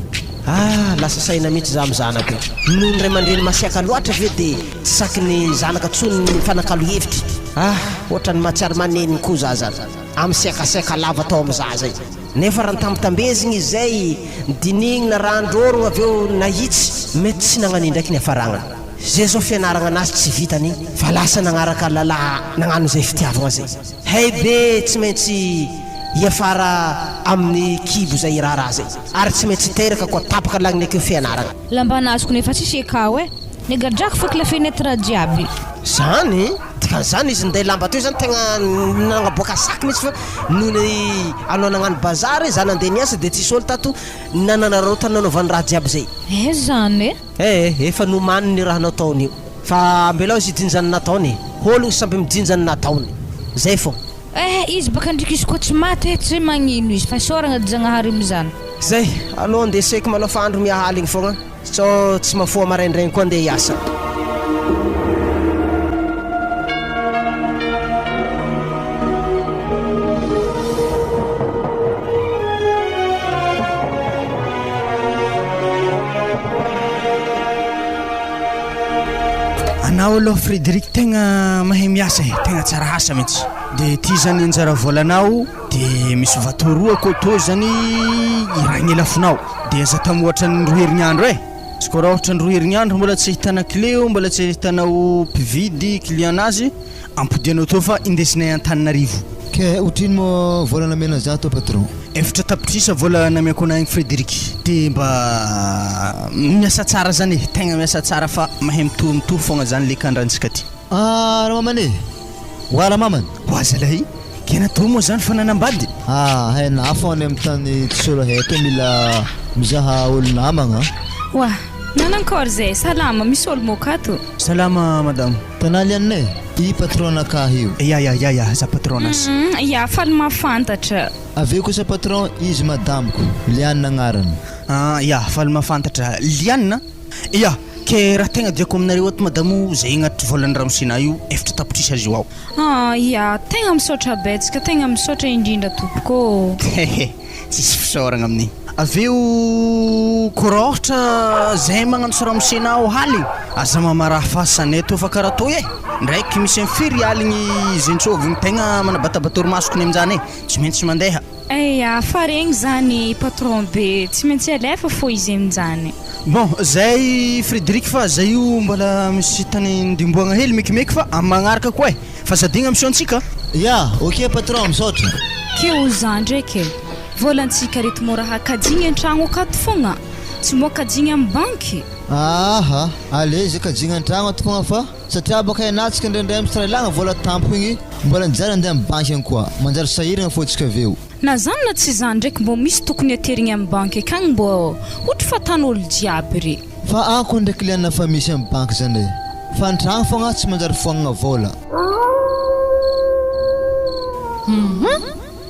Ah lasa saina mihitsy za am zanako io. Noho ny ray aman-dreny masiaka loatra ve de tsy saky ny zanaka tsony ny mifanakalo hevitra. Ah ohatrany mahatsiaro maneniny koa za zany am siakasiaka lava atao am zaza io. Nefa raha nitambitambezigny izy zay, nidinigny narahan-drôrogno avy eo nahitsy, mety tsy nagnano indraiky niafaragnany. Zay zao fianaragna anazy tsy vitany fa lasa nagnaraka lalahy nagnano izay fitiavagna zay. Hay be tsy maintsy hiafara amin'ny kibo zay raharaha zay ary tsy maintsy hiteraka koa tapaka lagniny akeo fianaragna. Lamban'azoko nefa tsisy ekao eh! Negadrako feky la fenêtre jiaby. Zany? Dikan'izany izy ninday lamba teo zany tegna nagnaboaka sac mihitsy fa nony anao nagnano bazary za nandeha niasa de tsisy olo tato nananararaotany nanaovany raha jiaby zay. Eh zany eh! Eh eh, efa nomaniny ny raha nataony io. Fa ambelao izy hijinja ny nataony e. Hôlogno samby mijinja ny nataony. Zay fô. Eh izy baka ndriky izy koa tsy maty eh tsy magnino izy fa isaoragna ry Jagnahary amizany. Zay, alou andeha seky malou fa andro mihahaligny fogna sao tsy mafoha maraindraigny koa andeha hiasa. Anao aloha Frédéric tegna mahay miasa e, tegna tsara asa mihitsy. De ty zany anjara volanao, de misy vato roa akao tô zany iragny lafonao. De aza atao mihoatra ny roa herignandro e. Izy koa raha ohatra ny roa herignandro mbola tsy ahitana clé mbola tsy ahitanao mpividy client nazy, Ampodianao teo fa indesinay Antananarivo. Ke otrino moa vola namena za to patron? 4 tapitrisa vola namiako anah igny Frederic de mba miasa tsara zany e, tegna miasa tsara fa mahay mitohy mitohy fogna zany le kandrantsika ty. Ah ramamany e! Wa ramamany! Wa zalahy, ke natao moa zany fa nanambady? Ah hainah fô any am tany tsy olo hay tô mila mizaha olo namagna. Wa, nanankôry zay, salama, misy olo moka ato? Salama madame. Tanà lianina e! I patron nakahy io. Ya ya ya ya za patron nazy. Humm ya faly mahafantatra. Avy eo kosa patron izy madamiko, Lianina agnarany. Ah ya faly mahafantatra Lianina Ya ke raha tegna diako aminareo ato madamo zay agnatry volan'i ramosena io 4 tapitrisa azy io ao. Ah ya tegna misaotra betsaka tegna misaotra indrindra tompoko ô. Hehe tsisy fisaoragna amin'igny. Avy eo ko raha ôhatra zahay magnantso ramose nao haligny, aza mamaraha fa sanay tô fa karaha tô e! Ndraiky misy am firy aligny zentsôvigny tegna manabataba torimasoko ny aminjany e! Tsy maintsy mandeha. Eya, fa regny zany patron be, tsy maintsy alefa fô izy aminjany. Bon, zay Frederic fa zay io mbola misy tany ndimboagna hely mekimeky fa am magnaraka koa e! Fa aza adigna mission ntsika a! Ya, ok patron, misaotra. Keo za ndraiky e! Volantsika reto mora hakajigny an-tragno akato fogna, tsy moa kajigny am banky. Aha, allez zay kajigny an-tragno ato fogna fa satria bôka ianatsika indraindray am tsy raha ilagna vola tampoko igny mbola nijaly andeha am banky agny koa, manjary sahiragna fô tsika avy eo. Na zany na tsy zany ndraiky mbô misy tokony aterigny am banky akagny mbô hotry fatan'olo jiaby re. Fa ako ndraiky liana fa misy am banky zany e! Fa an-tragno fogna tsy manjary foagnana vôla. Hum!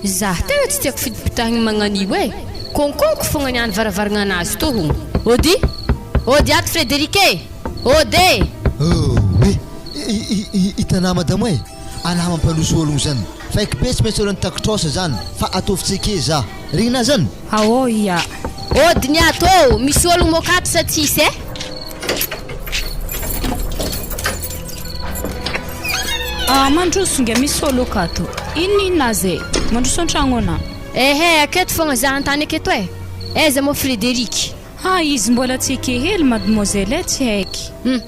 Zah tegna tsy tiako fitipitahigny magnan'io e! Kônkônko fogna niany varavaragna anazy tô hono. Ody! Ody ato Frédéric e! Ody e! Oe! Hitanà madamo e! Anà mampandroso ologno zany. Faiky be tsy maintsy olo nitaky trosa zany fa ataovy tsy eke za. Regninà zany? Aô ia. Ody ny ato ô! Misy ologno moka ato sa tsisy e? Ah, mandroso nge misy olo akato. Inona inona aza e? Mandroso an-tragno anà. Ehe, aketo fogna za an-tany aketo e! Aiza moa Frédéric? Ah, izy mbola tsy eke hely mademoiselle e, tsy haiky. Hum,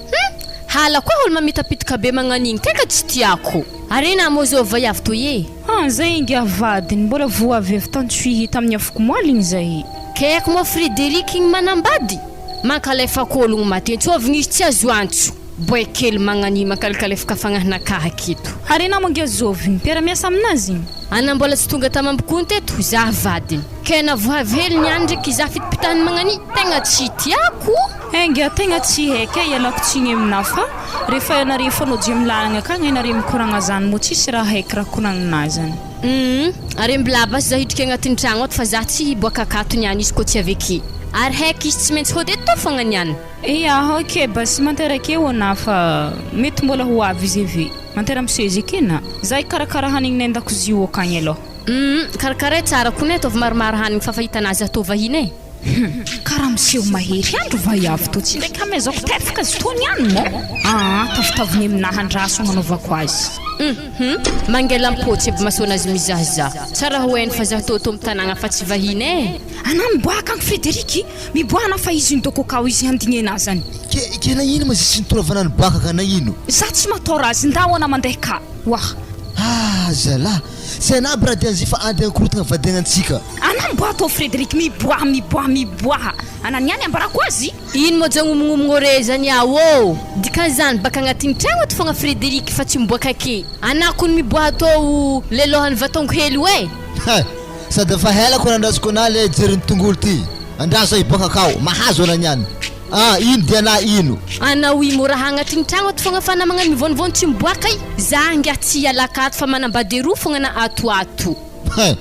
hala koa olo mamitapitaka be magnan'igny, tegna tsy tiako. Ary ina moa zao vaiavy toy e? Ah, zay ingahy vadiny, mbola voa avy avy tany tamin'ny afokomaly igny zay. Kaiky moa Frédéric igny manambady? Mankalefaka ologno maty antsôvigny izy tsy azo antso. Boay kely magnania mankalekalefaka fagnahinakahy aketo. Harena moa ngia zôviny mpiara-miasa aminazy igny? Ana mbola tsy tonga tamam-bokony teto, zah vadiny. Kay na voavy hely niany ndraiky zah fitipitahiny magnania, tegna tsy tiako. Enga, tegna tsy haiko e, ialako tsiny aminà fa rehefa ianareo efa nody amy lalagna akagny ianareo mikoragna zany moa tsisy raha haiko raha koragninà zany. Humm, ary mbola basy zah hidriky agnatin'ny tragno ato fa zah tsy hiboaka akato niany izy koa tsy avy ake. Ary haiko izy tsy maintsy hody eto fogna niany. Ia, ok, basy manteraka eo anà fa mety mbola ho avy izy ave. Mantera misezy eke na. Za hikarakara hanigny an-dakozia io akagny aloha. Humm, karakaray tsara kony e, ataovy maromaro hanigny fa fahitana azy atao vahiny e. Hum, karaha miseho mahery ihany ry vaiavy toa tsy ndraiky hamezako tefaka izy tony ihany mô. Aa, tavitaviny aminahy andraso agnanaovako azy. Hum, mangelam-pôtsy aby masonazy mizahazaha. Tsara ho hainy fa zaho tô tô mitanagna fa tsy vahiny e. Anà miboaka agny Frédéric, miboaha anà fa izy indoko akao izy handigny anà zany. Ke, ke nagnino ma izy tsy nitoravana nibaka ka nagnino? Za tsy mataora azy, ndao anà mandeha ka. Wah. Ah zalah, tsy anà aby raha dian'zy fa andeha hankorontagna vadiagnantsika. Anà miboaha tô Frédéric, miboaha, miboaha, miboaha. Anà niany ambarako azy. Ino moa jagnomognomogno re zany aho ô! Dikan'izany baka agnatin'ny tragno ato fogna Frédéric fa tsy miboaka ake. Anà kony miboaha tô le lohan'ny vatongo hely io e! Hay! Sady efa ela ko nandrasako anah le jery ny tongolo ty! Andraso aho hiboaka akao, mahazo anah niany! Ah! Ino dia anah ino? Anao i mora agnatin'ny tragno ato fogna fa namagna mivônivôny tsy miboaka i! Zah ngiahy tsy hialaka ato fa manambady roa fogna anah ato ato! Hein!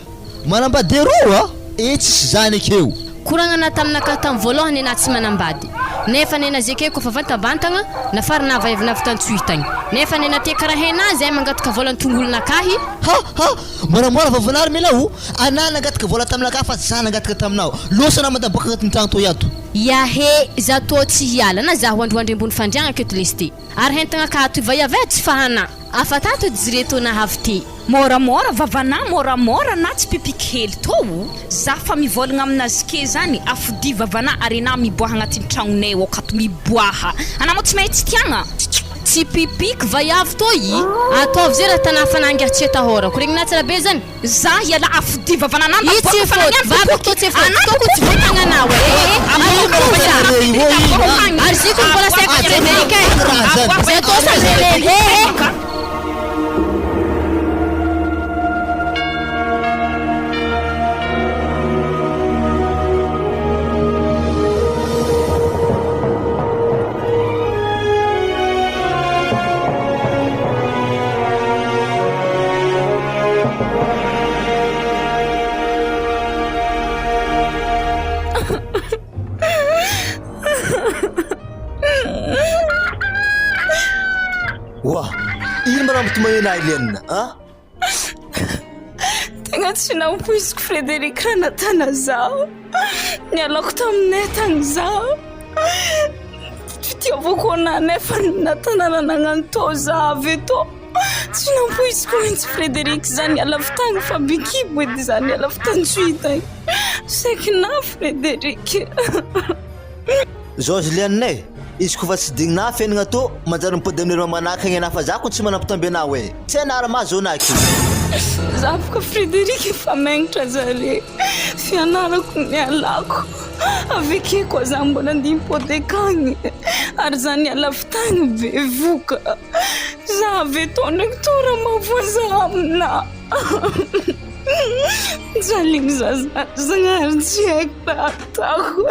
Manambady roa? Eh tsisy zany ekeo. Koragna na taminakahy tam voalohany enah tsy manambady. Nefa nena zeke kofa vantabantagna, nafara nava avy navy tantsohihy tagny. Nefa nena te karaha enah zay mangataka vola antongolonakahy. Ha ha! Moramora vavanary mila o! Anah nangataka vola taminakahy fa tsy zah nangataka taminao. Losa anah madaboaka agnatin'ny tragno toy ato. Iahe, za tô tsy hiala na za ho androandry ambony fandriagna aketo lesy ty. Ary hentagna ka ato vaiavy eh tsy fahana. Afa tato edy zre tô nahavy ty. Môramôra vavanà môramôra na tsy pipiky hely tô o! Za fa mivôlagna aminazy ke zany afodia vavanà ary enà miboaha agnatin'ny tragnonay ao akato miboaha! Anà moa tsy mahay tsy tiagna! Tsy pipiky vaiavy tô i! Ataovy zay raha tanà fa nangiahy tsy atahorako! Regninà tsara be zany! Za hiala afodia vavanà nanda I tsy boaka fa fôty naniany vavako tô popoky! tsy fôty Anà toko tsy popoky voatagnanao e! Ary ziko mbola saika Frédéric e! Zay tô sa relely e! Oa! Ino ma raha mitomany anah Eliane a? Tegna tsy nampoiziko Frédéric raha natana zaho. Nialako taminay tagny zaho. Fitiavako anah nefa natanana nagnano tao za avy eto. Tsy nampoiziko mihitsy Frédéric za niala avy tagny fa bikibo edy za niala avy tantsoy tagny. Saiky na Frédéric. Zao Julienne e, izy kofa tsy dignina fiainagna tô manjary mipody amin'ny reo manahaka agny anah fa za ko tsy manampitamby anao e, tsy anara maha zao naky. Za boka Frédéric efa megnatra zare, fianarako nialako, avy ake koa za mbola andeha hipody akagny ary za niala avy tagny bevoka, za avy eto ndraiky tô raha mahavoa za aminah. Mijaligny za Zagnahary tsy haiko raha ataoko.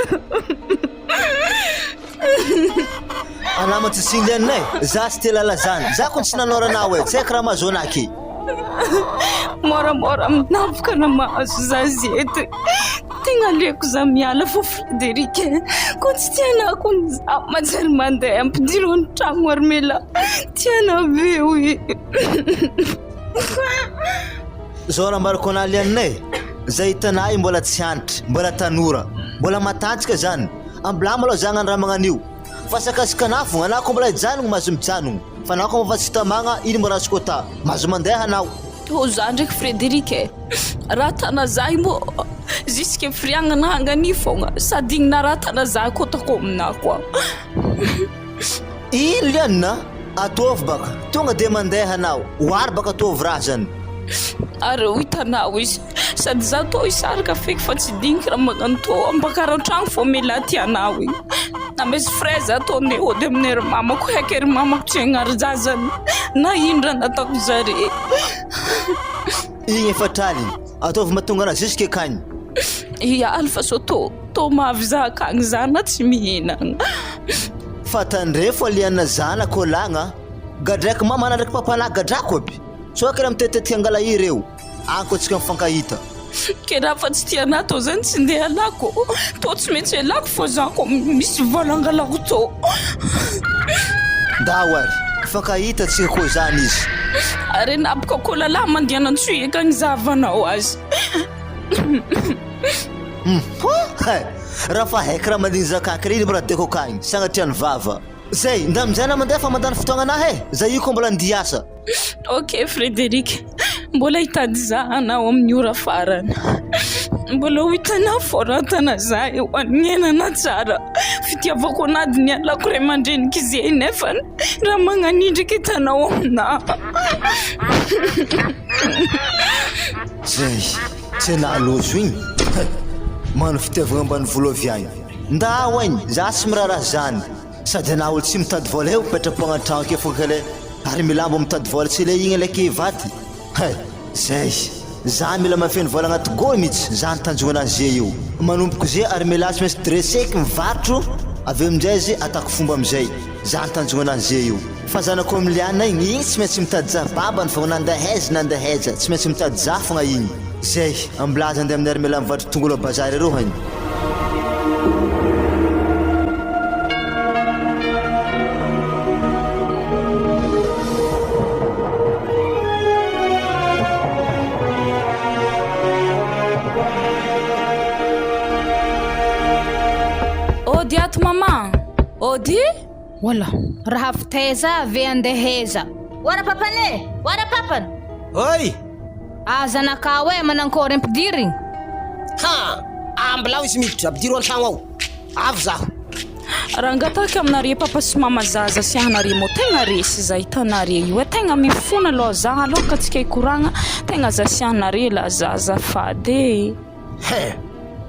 Anah mantsy tsy Julienne e, za tsy te lala zany, za ko tsy nanora anao e, tsy haiko raha mahazo anah ke. Moramora amin'avoka na mahazo za zety. Tegna aleoko za miala fô Frédéric e. Koa tsy tianà kony za manjary mandeha ampidiro an-tragno ary mila tianà be hoy. Zao raha ambarako anà Liana e, zay hitanà io mbola tsy antitra, mbola tanora, mbola matanjaka zany. Ambilà malôha za hagnano raha magnan'io. Fa sakasika anà fogna, anà koa mbola hijanogno mahazo mijanogno. Fa anà koa fa tsy tamagna, ino mbola azoko atà? Mahazo mandeha anao. Tô za ndraiky Frédéric e, raha tana za io mbô jusque firiagnana hagnania fogna sady igny na raha tana za koa ataoko aminah koa. Ino lianina? Ataovy baka, tonga de mandeha anao, oary baka ataovy raha zany. Ary ho hitanao izy, sady za tô hisaraka feky fa tsy digniky raha magnano tô, ambakaro an-tragno fô mialà tianao igny. Na misy frais za tô ndeha hody amin'ny ry mamako, haiko ery mamako tsy hagnary zazany na ino raha nataoko zare. Igny efa traly, ataovy mahatonga anah jusque akagny. Hialy fa sao tô tô mahavy za akagny za na tsy mihinagna. Fa tandrefo fa liana zanako olagna, gadraiko mamana ndraiky papana gadrako aby, sao kira mitetetika angala ireo. Any koa tsika mifankahita. Ke raha fa tsy tianà tô zany tsy ndeha alako tô tsy maintsy alako fa za ko misy vola angalako tô. Ndao ary, mifankahita tsika koa zany izy. Ary enaboko koa lalahy mandeha anantsohiaka agny zahavanao azy. Hum he! Raha fa haiko raha mandigny zakaka reny mbola deko akagny, sagnatria ny vava. Zay, nda amizay anah mandeha fa mandany fotoagna anah e! Zay io koa mbola andia hiasa. Ok Frédéric, mbola hitady za anao amin'ny ora farany. Mbola ho hitanao foratana za eo aniainana tsara. Fitiavako an'ady nialako ray aman-dreniko izay nefa raha magnanindrika hitanao aminà. Zay, tsy nahalozo igny. Mano fitiavagna ambanivolo avy agny. Ndao agny, za tsy miraharaha zany. Sady anah olo tsy mitady vôla eo mipetrapoagna antragno ake fô kle ary milà mbô mitady vôla tsy le igny le vaty he zay za mila mafeno vôla agnaty gony mitsy zany tanjogna anah ze io manomboko ze ary milà tsy maintsy dreseko mivarotro avy eo amizay ze atako fomba amizay zany tanjogna anah ze io fa zanako amiliana igny igny tsy maintsy mitady za babany fogna na ndeha aiza na ndeha aiza tsy maintsy mitady za fogna igny zay ambilaza andeha amin'ny ary milà mivarotro tongolo a bazary arô hany. Ody ato maman. Ody? Wala, raha avy taiza ve andeha aiza? Oara papany e! Oara papany! Oi! Ah zanakao e, manankory ampidirigny? Ha! Ambilao izy miditra, ampidiro an-tragno ao. Avy zaho. Raha angatahiko aminareo papa sy mama zaza sy anareo moa tegna resy za hitanareo io e tegna mifona aloha za aloha ka tsika hikoragna tegna za sy anareo la za azafady e. Hein!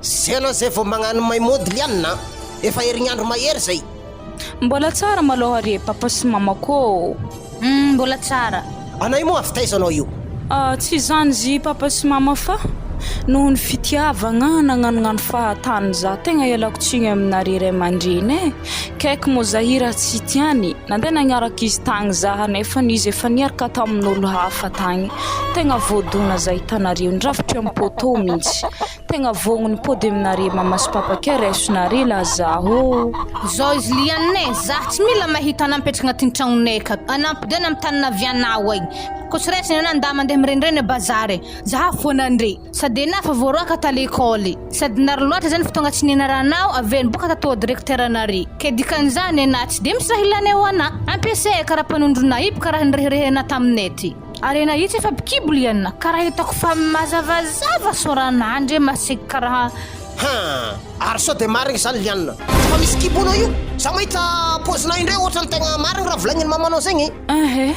Zay anao zay vao magnano maimody lianina an! Efa herignandro mahery zay. Mbola tsara malôha re papa sy mama kô. Humm mbola tsara. Anao io moa avy taiza anao io? Ah tsy izany zy papa sy mama fa noho ny fitiavagna nagnanognano fahatany za tegna ialako tsigny aminare ray aman-dreny eh kaiky moa za i raha tsy tiany nandeha nagnaraka izy tagny za nefany izy efa niaraka tamin'olo hafa tagny tegna voadona za hitanareo nirafitry am poteau mintsy Tegna vognony pody aminare mama sy papa ke raisonare lah zaho. Zao izy lianina e, zah tsy mila mahita anah mipetraka agnatin'ny tragnonay akato, anah ampodiana amin'ny tany navianao agny, ko tsy raisiny anah ndah mandeha mirenireny a bazary e, zah foana andre, sady enah fa voaroaka ta lekôly, sady nary loatra zany fotoagna tsy nianaranao avy eo niboaka tatô directeur nare, ke dikan'izany enah tsy de misy raha ilanay ho anah, ampiasay karapanondronah io bka raha nireharehanah taminay ty. Arena io tsy efa mpikibo liana karaha hitako fa mazavazava soranà ndre masiaka karaha. Ha! Ary sao dia marigny zany Liana? Fa misy kibo anao io? Za mahita paozinao indray ohatrany tegna marigny raha volagniny mamanao zegny e! Ehe,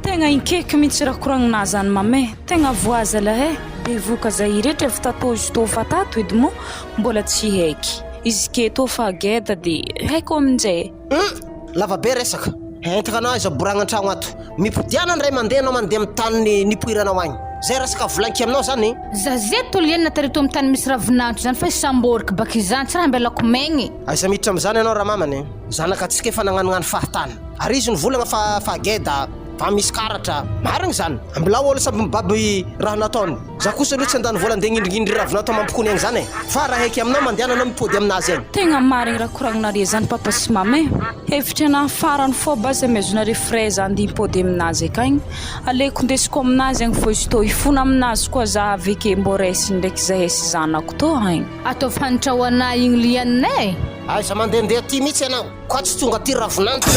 tegna inkeky mintsy raha koragninà zany mama e, tegna voa zalahy e, bevoka za irery avy tato izy tô fa tato edy moa mbola tsy haiky, izy ke tô fa geda de haiko aminjay. Hum! Lava be resaka. Entiko anao aiza boragna antragno ato. Mipodiana ndray mandeha anao mandeha amin'ny tany nipoiranao agny. Zay resaka volaniko aminao zany. Za ze tolianina tareto amin'ny tany misy ravinahitra zany fa isamboriko baka izany tsy raha ambelako maigny. Aiza miditra amizany ianao ramamany. Zanaka antsika efa nagnanognano fahatany. Ary izy nivolagna fa fa geda. Fa misy karatra. Marigny zany. Ambilao olo samby mibaby raha nataony. Za kosa aloha tsy handany vola andeha hagnindrinindry ravina ato mampikony agny zany e. Fa raha heky aminao mandehana anao mipody aminazy agny. Tegna marigny raha koragninare zany papa sy mama e. Hevitry anahy farany fô base amezonare frais za andeha hipody aminazy akagny. Aleko ndesiko aminazy agny fô izy tô hifona aminazy koa za aveke mbô raisiny ndraiky zahay sy zanako tô agny. Ataovy hanitra ho anah igny lianina e! Aiza mandehandeha aty mihitsy ianao koa tsy tonga aty ravinanto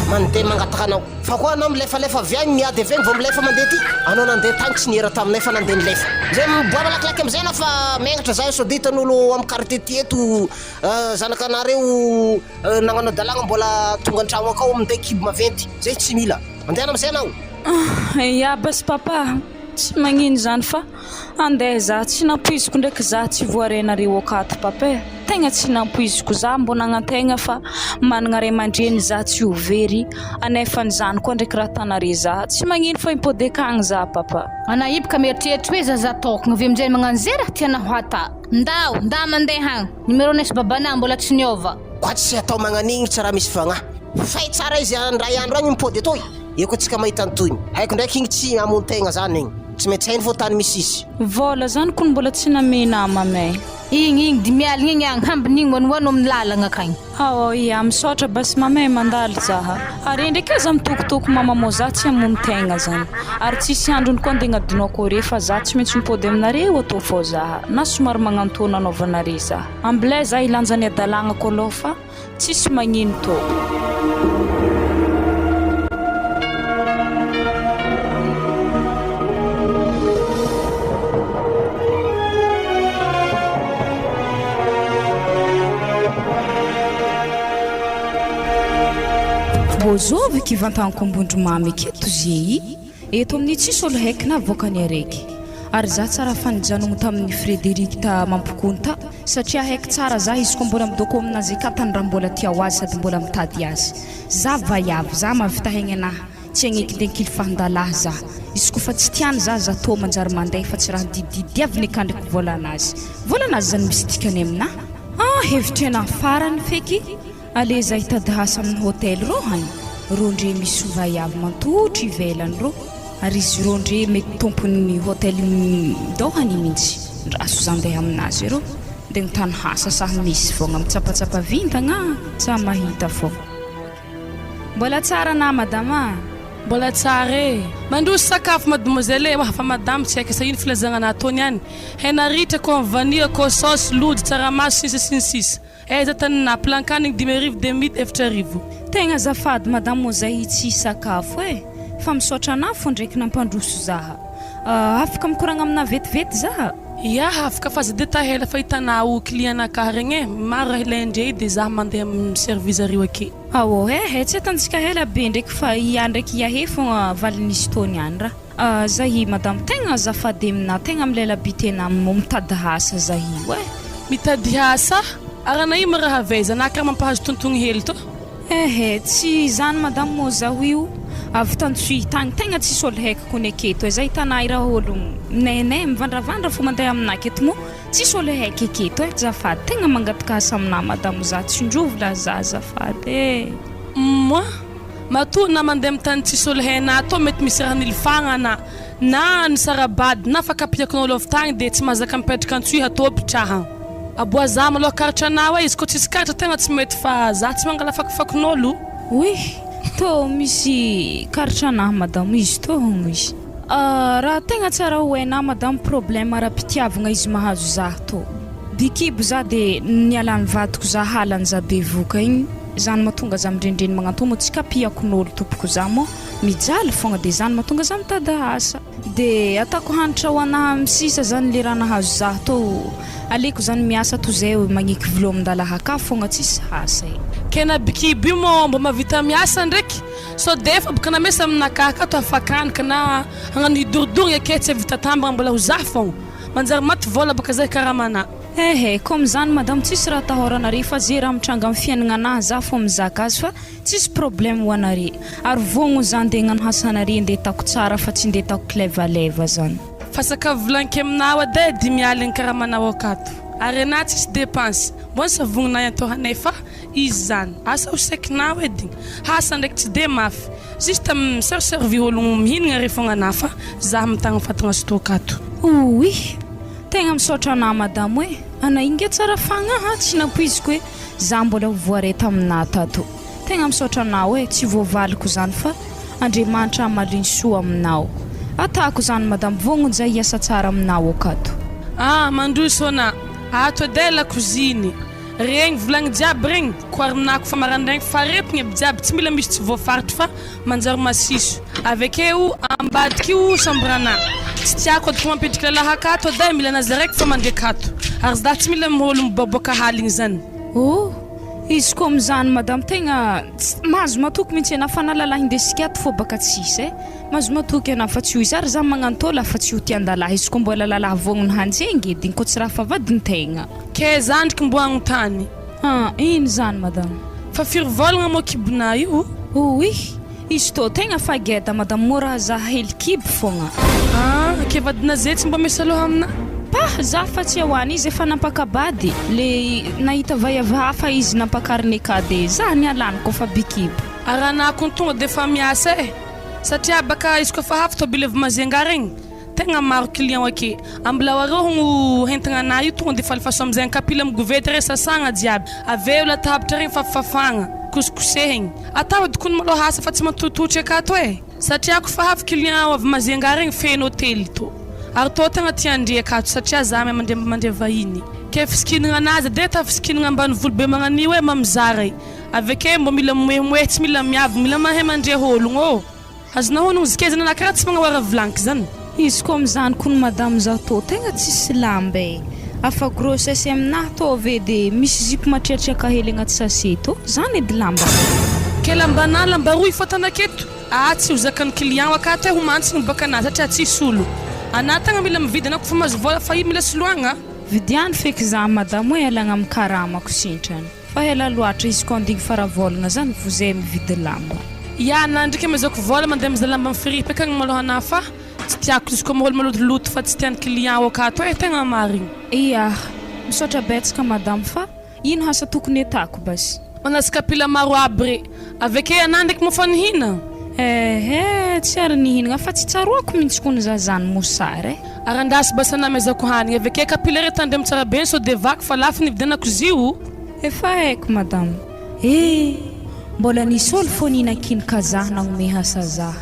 mandeha mangataka anao fa koa anao milefalefa avy agny miady avy agny vao milefa mandeha aty anao nandeha tagny tsy niera taminay fa nandeha nilefa zay miboa malakilaky amizay anao fa megnatra za sao dia hitan'olo am quartier ty eto zanakanareo nagnano adalagna mbola tonga antragno akao minday kibo maventy zay tsy mila mandehana amizay anao. Ya basy papa tsy magnino zany fa Andeha za tsy nampoiziko ndraiky za tsy voarenareo akato papa e! Tegna tsy nampoiziko za mbô nagnantegna fa managna ray aman-dreny za tsy ho very anefa an'izany koa ndraiky raha atanare za tsy magnino fa himpody akagny za papa. Anah hiboka mieritreritra hoe zaza tokagna ve aminjay magnano ze raha tianao hata. Ndao, ndà mandeha agny. Numéro-nay sy babanah mbola tsy niova. Koa tsy atao magnan'igny tsy raha misy fagnahy. Fay tsara izy ndray andro agny mipody atoy. Eo koa tsika mahita ny tohiny. Haiko ndraiky igny tsy hamono tegna zany igny. Tsy maintsy hainy fô tany misy izy. Vola zany kony mbola tsy namena mamay. Igny igny dimialigna igny agny hambiny igny hoanohoano amin'ny lalagna akagny. Ao ia misaotra basy mamay mandalo zaha. Are ndraiky aza mitokotoko mama mô za tsy hamono tegna zany. Ary tsisy androny koa ndeha agnadinoako are fa za tsy maintsy mipody aminareo atô fô zaha na somary magnantoana anaovanare zaha. Ambilay za hilanja ny adalagnako alôha fa. Tsisy magnino tô. Mbô zovy kivantaniko Ambondromamy aketo ze i? Eto amin'ny tsisy olo haiky na vokany araiky. Ary za tsara fa nijanogno tamin'ny Frederic ta mampikony ta satria haiky tsara za izy koa mbola midoko aminazy akatany raha mbola tia ho azy sady mbola mitady azy. Za vaiavy, za mahavita haigny anahy, tsy hagneky ndenkily fahndalahy za. Izy koa fa tsy tiany za, za toa manjary mandeha fa tsy raha dididiaviny akandriko volanazy. Volanazy zany misy dikany aminahy? Ah hevitry anahy farany feky. Allez za hitady asa amin'ny hotel rô hany rô ndre misy vaiavy mantotry ivelany rô ary izy rô ndre mety tompon'ny hotel dohany mintsy ndraso za ndeha aminazy rô nde mitany hasa sahy misy fogna mitsapatsapa vintagna tsa mahita fogna. Mbola tsara na madama a! Mbola tsara e! Mandroso sakafo mademoiselle e! Wah fa madame tsy haiko asa ino filazagna nataony any, hena ritra, ko vanille, ko saosy, lojy, tsaramaso, sisa sy ny sisa. Aiza tany na plan-kanigny 5000 2000 4000. Tegna azafady madame moa zahay tsy hisakafo eh! Fa misaotra anah fô ndraiky nampandroso zaha. Afaka mikoragna aminah vetivety zaha? Ya afaka fa aza de ta ela fa hitanao client nakah regny eh! Maro raha ilain-drey de zah mandeha mi-servir zareo ake. Ao eh! Tsy atantsika ela be ndraiky fa ia ndraiky iahe fogna valin'izy tô niany raha. Zahi madame tegna azafady aminah tegna milela by tena mitady asa zahi io eh. Mitady asa? Ary ana io raha avy aiza? Na karaha mampahazo tontogny hely to. Ehe tsy izany madame moa zaho io avy tantsohihy tagny tegna tsisy olo haiko kony aketo e zaho hitanah raha olo mineneh mivandravandra fo mandeha aminah aketo moa tsisy olo haiky aketo e azafady tegna mangataka asa aminah madame za tsindrovy lah za azafady e. Moi. Matoa na mandeha amin'ny tany tsisy olo hena atao mety misy raha nilifagna na na nisarabady na fakapiakin'olo avy tagny de tsy mahazaka mipetraka antsohihy atao pitraha. Aboa za malôha karatra anao e izy koa tsisy karatra tegna tsy mety fa za tsy mangala fakofakon'olo. Oui, tô misy karatra anah madamo izy tô hono izy. Raha tegna tsara ho hainah madamo problème ara-pitiavagna izy mahazo zah tô. Bikibo za de nialan'ny vadiko za halany za bevoka igny. Zany matonga za mirenireny magnanto moa tsy kapiakon'olo tompoko za moa mijaly fogna de zany matonga za mitady asa de atako hanitra ho anaha am sisa zany le raha nahazo za tô aleko zany miasa toy zay magneky vlo amindalaha aka fogna tsisy asa e. Kena bikibo io moa mba mahavita miasa ndraiky sao de efa boka namesa aminakahy akato afakanika na hagnano hidorodorogna eke tsy havita tambagna mbola ho za fogna manjary maty vola baka zay karamanà. Ehe, comme zany madame tsisy raha atahoranare fa ze raha mitranga am fiaignana anah za fô mizaka azy fa tsisy problème ho anare ary vogno za nde hagnano hasanare nde atako tsara fa tsy nde atako kilevaleva zany. Fa sakafo volaniko aminao edy e dimy aligny karaha manao akato ary anah tsisy dépense mbô ny savogninay antohanay fa. Izy zany. Asa ho saikinao edy. Hasa ndraiky tsy de mafy. Juste mi-servi ologno mihinagna re fogna anah fa zah mitagna fatagna stock ato. Ouii. Tegna misaotra anah madamo e. Anah inga tsara fagnahy a, tsy nampoiziko hoe zah mbola ho voaray taminah tato. Tegna misaotra anao e, tsy voavaliko zany fa Andriamanitra hamaly ny soa aminao. Atako zany madame vognonja hiasa tsara aminao akato. Ah mandroso anah ato edy e lakoziny regny vilagny jiaby regny koarinako fa marandraigny fa retigny aby jiaby tsy mila misy tsy voafaritry fa manjary masiso avekeo ambadiky io chambre anah tsy tiako edy ko mampidriky lalahy akato edy e mila anazy araiky fa mandry akato ary zah tsy mila olo miboaboaka haligny zany. Oh! Izy koa amin'izany madame tegna tsy mahazo matoky mintsy enah fa na lalahy indesiko ato fô baka tsisy eh! Mahazo matoky enah fa tsy ho izy ary za magnantô lah fa tsy ho tian-dalahy izy koa mbola lalahy vognona hanjengy edy koa tsy raha fa vadin-tegna. Ke zandriky mbo agnontany. Ah! Ino zany madame? Fa firy vôlagna moa kibonà io? Ouii! Izy tô tegna fa geda madame mora za hely kibo fogna. Ah! Ke vadinà ze tsy mba misy aloha aminà? Pah! Za fa tsy ahoany izy efa nampakabady le nahita vaiavy hafa izy nampakarine ka de za nialany koa fa by kibo. Ary anà kony tonga de fa miasa eh! Satria baka izy koa fa avy tôbily avy Majunga regny Tegna maro client ake. Ambilao areo hono hentagna anah io tonga de falifaso amizay ankapila am govety re sasagna jiaby. Aveo latabatra regny fafafafagna, kosikosehigny. Atao edy kony malôha asa fa tsy matototra akato e. Satria ko fa avy client avy Majunga regny feno hotely tô. Ary tô tegna tiandre akato satria za mahay mandre mandre vahiny. Ke fisikinagna anazy edy e atao fisikinagna ambanivolo be magnanio e mamizara e. Aveke mbô mila moemoehy tsy mila miavogno mila mahay mandre ôlogno ô. Azonao honogno zike zany anah karaha tsy magnaoara vilaniko zany. Izy koa amizany kony madame za tô tegna tsisy lamba e! Afa grossesse aminah tô ve de misy zipo matriatriaka hely agnaty sachet tô zany edy lamba. Ke lambanah lamba roy fotana aketo ah tsy ho zakan'ny client akato eh ho mantsigny baka anah satria tsisy olo anah tegna mila mividy anah kofa mahazo vola fa io mila soloagna. Vidiano feky za madame oe alagna am karamako sintrany. Fa ela loatra izy ko andigny faravolagna zany vo zay mividy lamba. Ya na ndriky amezako vola mandeha mizaha lamba am fripy akagny malôha anah fa tsy tiako izy koa môly malotoloto fa tsy tiany client akato eh tegna marigny. Ia, misaotra betsaka madame fa ino hasa tokony atako basy? Manasa kapila maro aby re. Aveke anah ndraiky moa fa nihina? Ehe, tsy ary nihinagna fa tsy tsaroako mintsy kony za zany mosary eh. Ary andraso basy anah amezako hanigny aveke kapila re tandremo tsara be sao de vaky fa lafo nividianako zio. Efa haiko madame. Eh! Mbola nisy olo fô ninakinika zah nagnome hasa zah.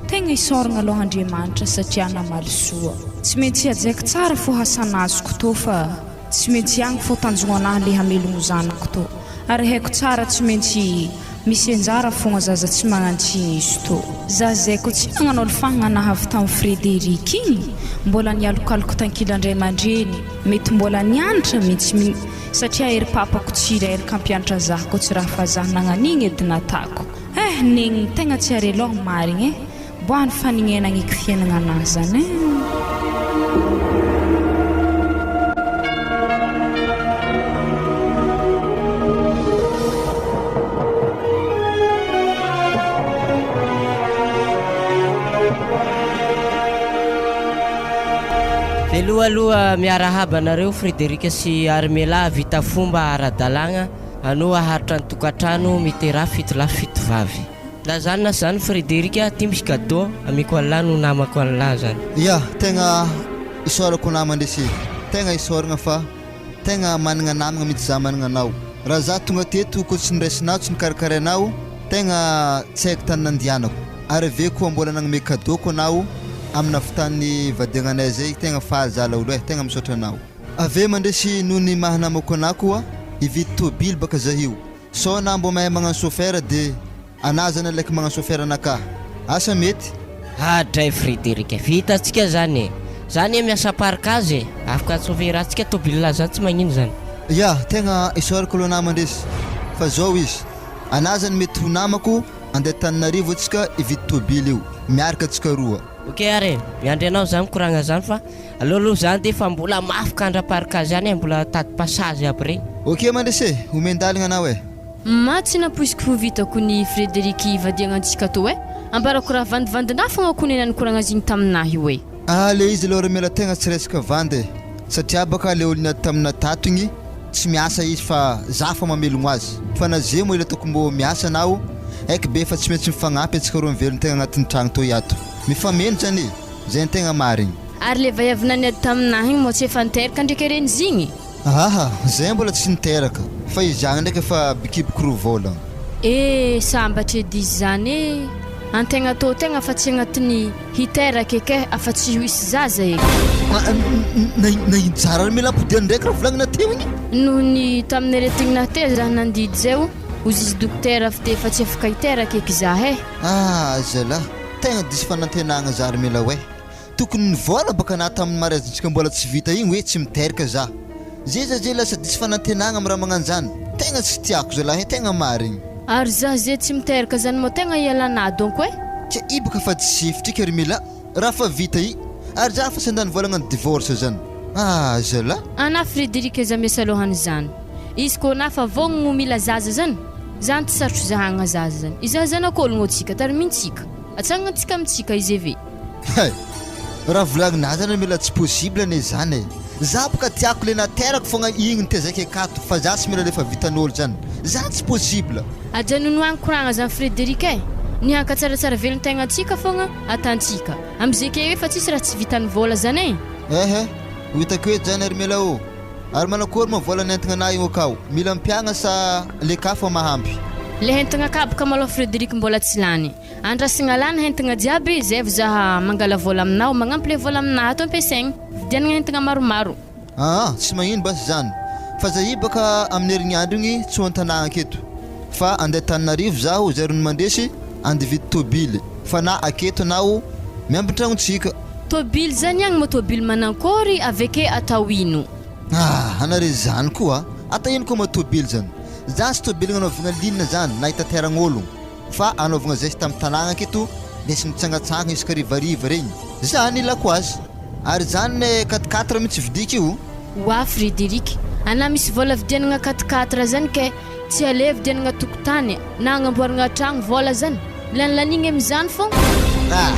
Tegna isaoragna aloha Andriamanitra satria namaly soa. Tsy maintsy hajaiko tsara fô hasan'azoko tô fa tsy maintsy agny fô tanjogno anah le hamelogno zanako tô. Ary haiko tsara tsy maintsy misy anjara fogna zaza tsy magnantsiny izy tô. Za zay ko tsy nagnano alifahagna anah avy tam Frederic igny mbola nialokaloko tankilan-dray aman-dreny mety mbola nianatra mintsy Satria ery papako tsy reraka hampianatra zah ko tsy raha fa zah nagnanigny edy natako eh negny tegna tsy are loha marigny eh boahany faningenagniky fiaignana anah zany eh. Veloha aloha miarahaba anareo Frederic sy Armela vita fomba ara-dalàgna anao haharitra ny tokantrano miteraha fitolahy fitovavy. Na zany na zany Frederic ty misy cadeau ameko anlah no namako anlah zany. Ya, tegna isaorako namana resy e! Tegna isaoragna fa tegna managna namagna mitsy za managna anao. Raha za tonga teto ko tsy niraisinao tsy nikarakarainao tegna tsy haiko tany nandianako. Ary avy eo koa mbola nagnome cadeau ko anao amina fotan'ny vadiagnanay zay tegna faly za laolo eh tegna misaotra anao. Avy eo mandresy noho ny maha namako anah koa hividy tôbily baka zahio sao anah mbô mahay magnano chauffeur de anah zany alaiky magnano chauffeur anakahy asa mety? Adray Frederic, vita tsika zany e! Za anie miasa parkage e! Afaka chauffeur-ntsika tôbile zany tsy magnino zany. Ya, tegna isaorako aloha anah mandresy fa zao izy, anah zany mety ho namako Andeha Antananarivo atsika hividy tobily io miaraka atsika roa. Ok ary e, miandry anao za mikoragna zany fa aleo aloha za andeha fa mbola mafy kandra parkage any e, mbola tady passage aby regny. Ok mandresy e, omen-dalagna anao e. Ma tsy nampoiziko ho vitako ny Frederic hivadiagnantsika tô eh! Ambarako raha vandivandinà fogna ko nena nikoragna azy igny taminah io eh! Ah le izy aloha ry miala tegna tsy resaka vandy e! Satria baka le olo niady tamina tato igny. Tsy miasa izy fa za fô mamelogno azy. Fa na ze moa ela tokony mbô miasa anao, haiko be fa tsy maintsy mifagnampy antsika roa mivelon-tegna agnatin'ny tragno toy ato. Mifameno zany e! Zay ny tegna marigny. Ary le vaiavy naniady taminahy igny moa tsy efa niteraka ndreky reny zigny? Ahaha, zay mbola tsy niteraka, fa izy agny ndraiky efa bikibiky roa vôlagna. Eh, sambatra edy izy zany eh! Antegna tô tegna fa tsy agnatin'ny hiteraka eky eh, afa tsy ho hisy zaza eky. Na na ino tsara ary mila ampodiany ndraiky raha volagnina teo igny. Noho ny tamin'ny aretigny nahateza raha nandidy zay o, hozy izy dokotera fa de efa tsy afaka hiteraka eky zah eh. Ah zalah, tegna diso fanantenagna zah ry Mila oe. Tokony nivoala baka na tamin'ny mariazintsika mbola tsy vita igny hoe tsy miteraka za. Zeza ze lasa diso fanantenagna am raha magnanjany. Tegna tsy tiako zalahy e tegna marigny. Ary za ze tsy miteraka zany moa tegna ialana donko e. Tsy ibaka fa tsy sifitrika ry Mila raha fa vita i ary za fa tsy handany vola hagnano divorce zany. Ah zalah. Ana Frederic aza miasa lohany zany. Izy ko na fa vognogno mila zaza zany, zany tsy sarotro zahagna zaza zany. Izaho zanak'ologno tsika, tarimintsika. Atsangana-tsika amintsika izy eve. Hay! Raha volagninà zany mila tsy possible anie zany e! Za boka tiako le naterako fogna igny nitezaiko akato fa za tsy mila le efa vitan'olo zany! Zany tsy possible! Ajanony ho agny koragna zany Frederic e! Ny hankatsaratsara velon-tegnantsika fogna atantsika amizay ke hoe fa tsisy raha tsy vitan'ny vôla zany e! Ehe! Ho hitako eto zany ry Mila ô! Ary manakory moa vola nentigna anah igny akao? Mila ampiagna sa le ka fô mahampy? Le entagna kabaka malôha Frederic mbola tsy lany. Andrasagna lany entagna jiaby zay vao za mangala vola aminao, magnampy le vola aminah ato ampiasaigna, vidianagna entagna maromaro. Aa tsy magnino basy zany fa za i baka amin'ny herignandro igny tsy ho antanagna aketo fa andeha Antananarivo zaho zay rony mandresy ande hividy tôbily fa na aketo anao miambin-tragnontsika. Tôbily zany agny moa tôbily manankôry aveke atao ino? Ah anare zany koa atao ino koa moa tôbily zany? Zany tsy tôbily agnanaovagna ligne zany na hitateragna ologno. Fa anaovagna zesta am tanagna aketo lesy mitsangatsangana isaka harivariva regny. Zany ilako azy. Ary zany ne quatre quatre mitsy vidiko io. Oa Frederic, anà misy vôla vidianagna quatre quatre zany kay tsy ale vidianagna tokotany na agnamboaragna tragno vôla zany lanilanigny amizany fô. Ah!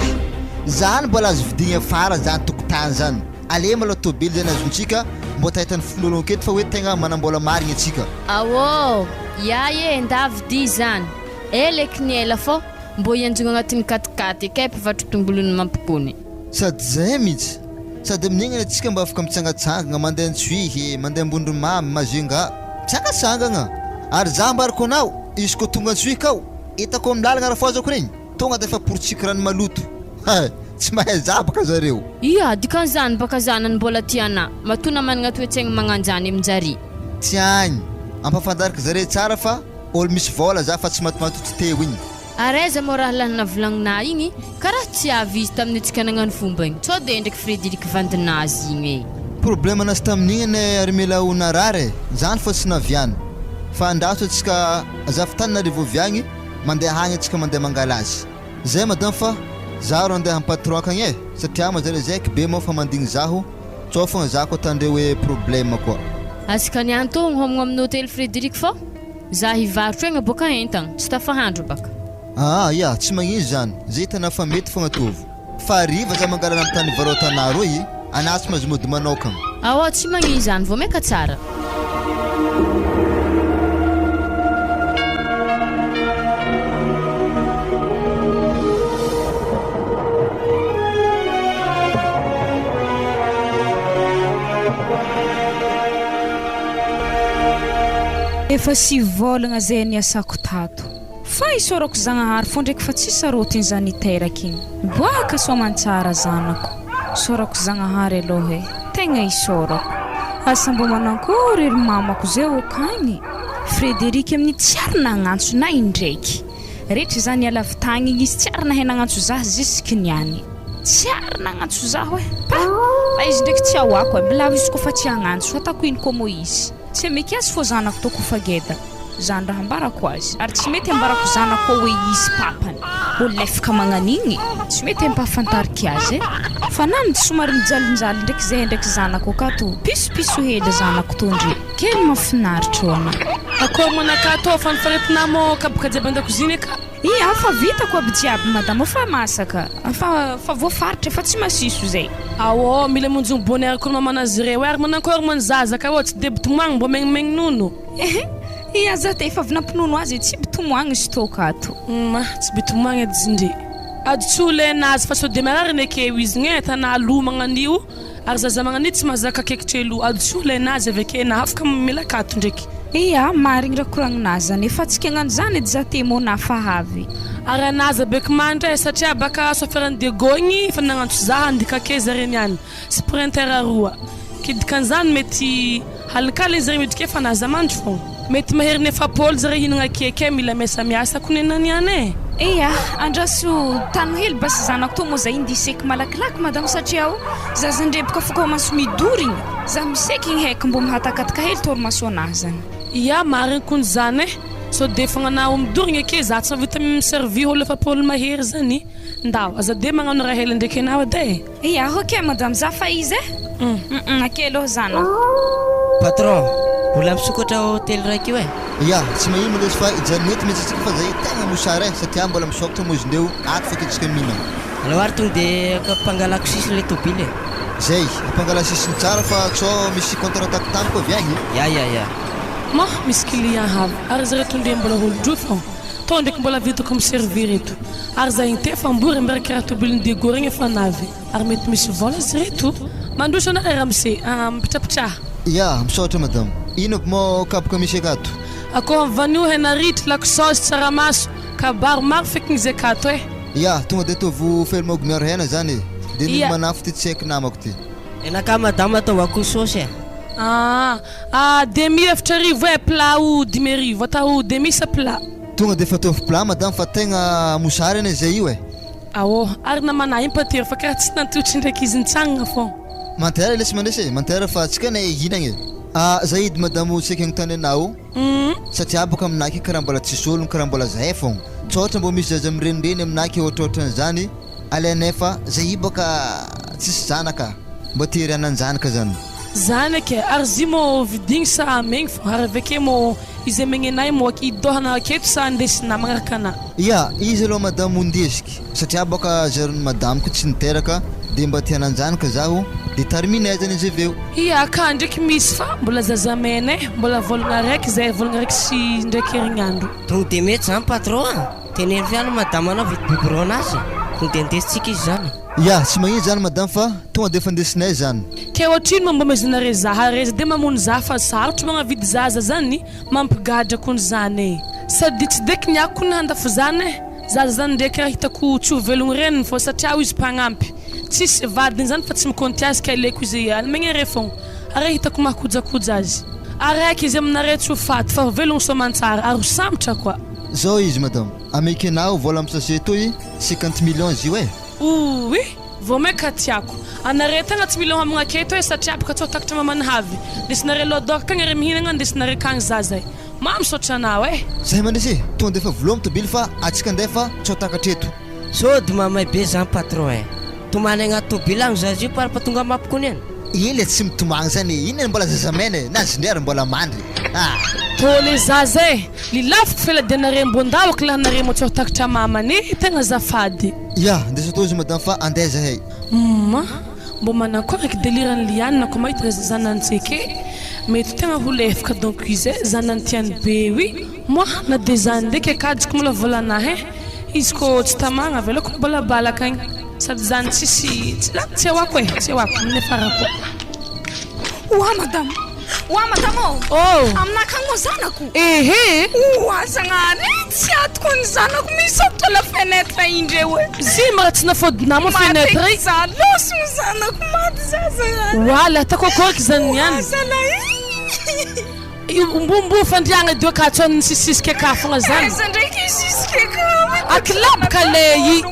Zany mbola azo vidigna afara zany tokotany zany. Ale malôha tôbily zany azontsika mbô tahitan'ny fokonolona aketo fa hoe tegna manambola marigny atsika. Aô! Ya e, ndavy di zany. Ela eky ny ela fô mbô hianjogno agnatin'ny katikaty ekay mpivarotro tongolon'ny mampikony. Sady zay mitsy. Sady amin'igny anie tsika mba afaka mitsangatsangagna, mandeha Antsohihy e, mandeha Ambondromamy, Majunga. Mitsangatsangagna. Ary za ambarako anao, izy koa tonga Antsohihy kao, hitako amin'ny lalagna rafoazako regny, tonga de efa porotsiky rano maloto. Hay! Tsy mahay za baka zareo. Ia, dikan'izany baka zanany mbola tia anà, matoa na managna toe-tsaigny magnanjany amin-jare. Tsy agny. Ampafantariko zare tsara fa olo misy vôla za fa tsy matomatoty teo igny. Ary aiza moa rahalahy navolagnina igny karaha tsy avy izy tamin'ny antsika nagnano fomba igny sao de endriky Frederic vandinazy igny e. Problème nazy tamin'igny anie ary mila ho narary e, zany fô tsy naviany. Fa andraso antsika Zafitananarivo avy agny mandeha agny antsika mandeha mangala azy. Zay madame fa zaho ro andeha am patron akagny e, satria ma zare zaiky be moa fa mandigny zaho, tsao fogna za koa tandreo hoe problème koa. Azoko ny anto homagna amin'ny hotely Frederic fô za hivarotro egny aboaka entagna, tsy tafahandro baka. Aa ya, tsy magnino zany, zay hitanao fa mety fogna ataovo. Fa hariva za mangalana am tany ivarotana rô i, anah tsy mahazo mody manokagna. Aoa tsy magnino zany, vao maika tsara. Efa sivy vôlagna zay niasako tato. Fa isaorako Zagnahary fô ndraiky fa tsy sarotiny za niteraka igny. Miboaka soamantsara zanako. Isaorako Zagnahary alôha e. Tegna isaorako. Asa mbô manankory ry mamako zay okagny? Frederic amin'io tsy ary nagnantso na indraiky. Rehetra za niala avy tagny igny izy tsy ary nahay nagnantso za jusque niany. Tsy ary nagnantso zaho e. Pa! Fa izy ndraiky tsy ahoako e. Mbilavo izy koa fa tsy hagnantso. Ataoko ino koa moa izy. Tsy hamaiky azy fô zanako tô kofa geda. Zany raha ambarako azy. Ary tsy mety ambarako zanako ao hoe izy papany. Olo lefaka magnan'igny. Tsy mety ampahafantariko azy e. Fa na ny somary mijalinjaly ndraiky zay ndraiky zanako akato. Pisopiso hely zanako tô ndry. kely mahafinaritra ho anah. Akory manakà atao fa ny faretina mô kaboka jiaby an-dakozia ne ka. Ia fa vitako aby jiaby madama fa masaka fa fa voafaritra fa tsy masiso zay. Aô mila monjogno bonheur koa ny mamanazy reo e ary manankory moa ny zaza ka ô tsy de bitomoagny mbô megnimegny nono. Ehe ia za de efa avy nampinono azy e tsy bitomoagny izy toaka ato. Humm tsy bitomoagny edy izy ndry. Aditsoa le nazy fa sao de marary ny akeo izy gne tana aloha magnanio ary zaza magnanio tsy mahazaka kekitry aloha aditsoa le nazy avy ake na afaka mamela akato ndreky. Ia, marigny raha koragninazy zany, efa tsika hagnano zany edy za te mô na fa avy. Ary anazy beky mandry e satria baka soferan'i Diego igny efa nagnantso za handika ake zare niany sprinter aroa ke dikan'izany mety halinkaliny zare miditra ake fa naza mandry fogna mety maherin'ny 40 zare hihinagna ake ke mila miasa miasa ko nena niany e. Eia, andraso tano hely basy zanako tô moa za iny diseky malakilaky madame satria o zaza ndreboka fo commence midory igny za miseky igny haiky mbô mihatakataka hely torimaso anahy zany. Ia marigny kony zany e, sao de fogna anao midorigny ake za tsy mahavita mi-servir olo 40 mahery zany, ndao aza de magnano raha hely ndraiky anao edy e. Ia ok madame za fa izy e, hum ake aloha zanako. Patron, mbola misokatra hotely raiky io e. Ya, tsy magnino moa lesy fa hijanona eto mihitsy antsika fa zay tegna mosary e, satria mbola misokatra moa izy ndreo ato feky antsika mihinagna. Aleo ary tonga de ampangalako sisiny le tobily e. Zay, ampangala sisiny tsara fa sao misy contre attaque tampoka avy agny e. Ya ya ya. Moa misy client avy ary zareo tondre mbola olo-droa fô tô ndraiky mbola vitako mi-servir eto ary za igny te efa ambory miaraka raha tobilin'i Diego regny efa navy ary mety misy vôla izy reto. Mandroso anareo ramose a, mipitrapitraha. Ya, misaotra madame. Ino aby moa kapoka misy akato? Akoho amin'ny vanio, hena ritra, lako saosy, tsaramaso, kabaro, maro feky ny ze akato e. Ya, tonga de ataovo felmaogy miaro hena zany e. De ny Ia. manafo ty tsy haiko namako ty. Hena madama atao akoho saosy e. Ah, ah, demi 4000 e, plat o 5000, atao demi sa plat? Tonga de efa ataovy plat madame fa tegna mosary anie zay io e. Aô, ary namana io mpatery fa karaha tsy nantotry ndraiky izy nitsangana fô. Mantera lesy mandresy e, mantera fa tsika anie hihinagna e. Ah, zay edy madamo tsy haiko hagnontany anao satria boka aminahy karaha mbola tsisy ologno karaha mbola zahay fogna. Tsôtra mbô misy zaza mirenireny aminahy ohatrohatran'izany alainay fa zay io boka tsisy zanaka mbô tery hanan-janaka zany. Zanaka e, ary zy mô vidigny sa amegny fô ary avy ake mô izy amegny anahy mô idôhana aketo sa andesina magnaraka anah. Ya, izy aloha madamo ndesiky satria boka zaron'ny madamo ko tsy niteraka de mba te hanan-janaka zaho de tariminay zany izy avy eo. Ia ka ndraiky misy fa mbola zazamena e, mbola vôlagna raiky zay, vôlagna raiky sy ndraiky herignandro. Tonga de mety zany patron a! Teneno ihany madama anao vidy biberon azy, tonga de andesintsika izy zany. Ya, tsy magnino zany madame fa tonga de efa andesinay zany. Ke ohatrino moa mba amezanareo zaha re, za de mamono za fa sarotro magnavidy zaza zany, mampigadra kony zany e. Sady tsy de kiniako kony handafo zany e, zaza zany ndraiky raha hitako tsy ho velogno reniny fô satria izy mpagnampy, tsisy vadiny zany fa tsy mikonty azy ke aleko izy alimegna re fogna, ary hitako mahakojakoja azy. Araiky izy aminareo tsy ho faty fa ho velogno soamantsara ary ho sambatra koa. Zao izy madame, amekenao vola am sachet toy 50 millions izy io e. Ouii! Vao maika tiako. Anare tegna tsy mila homagna aketo e satria boka tsy ho takatra mamany havy. Ndesinare loadoaka akagny are mihinagna ndesinare akagny zaza e. Ma misaotra anao e. Zay mandresy e! Tonga defa vola am tobily fa atsika ndeha fa tsy ho takatra eto. Sody mamay be zany patron e! Tomany agnaty tobily agny zaza io par tonga mampikony any. Iny le tsy mitomagny zany e! Iny mbola zazamena e! Na zindry ary mbola mandry ah! Tô le zaza e! Lilafiko feladianare mbô ndao aky lahinare mô tsy ho takatra mamany e! Tegna azafady. Ya, ndeso atao izy madame fa andeha zahay. Ma, mbô manakory eky délire-n'ny Liane ko mahita zanany tseke mety tegna ho lefaka donc izy e zanany tiany be io moi na de zany ndraiky akajiko mbola volanahy e izy ko tsy tamagna avelako mbola balaka agny sady zany tsisy tsy la tsy ahoako e tsy ahoako amin'ny afarako. Oa madame, oa madame ô. Oh. Aminakagny moa zanako. Ehe. Oa zagnahary tsy atoko ny zanako misaotra la fenêtre indreo e. Zy mara tsy nafodina moa fenêtre i. Za loso ny zanako maty za zagnahary. Wala ataoko akory zany niany. Oa zalahy. Mbombo fandriagna edy ka tsao nisisisika aka fogna zany. Aiza ndraiky isisika aka. Akilabaka le i.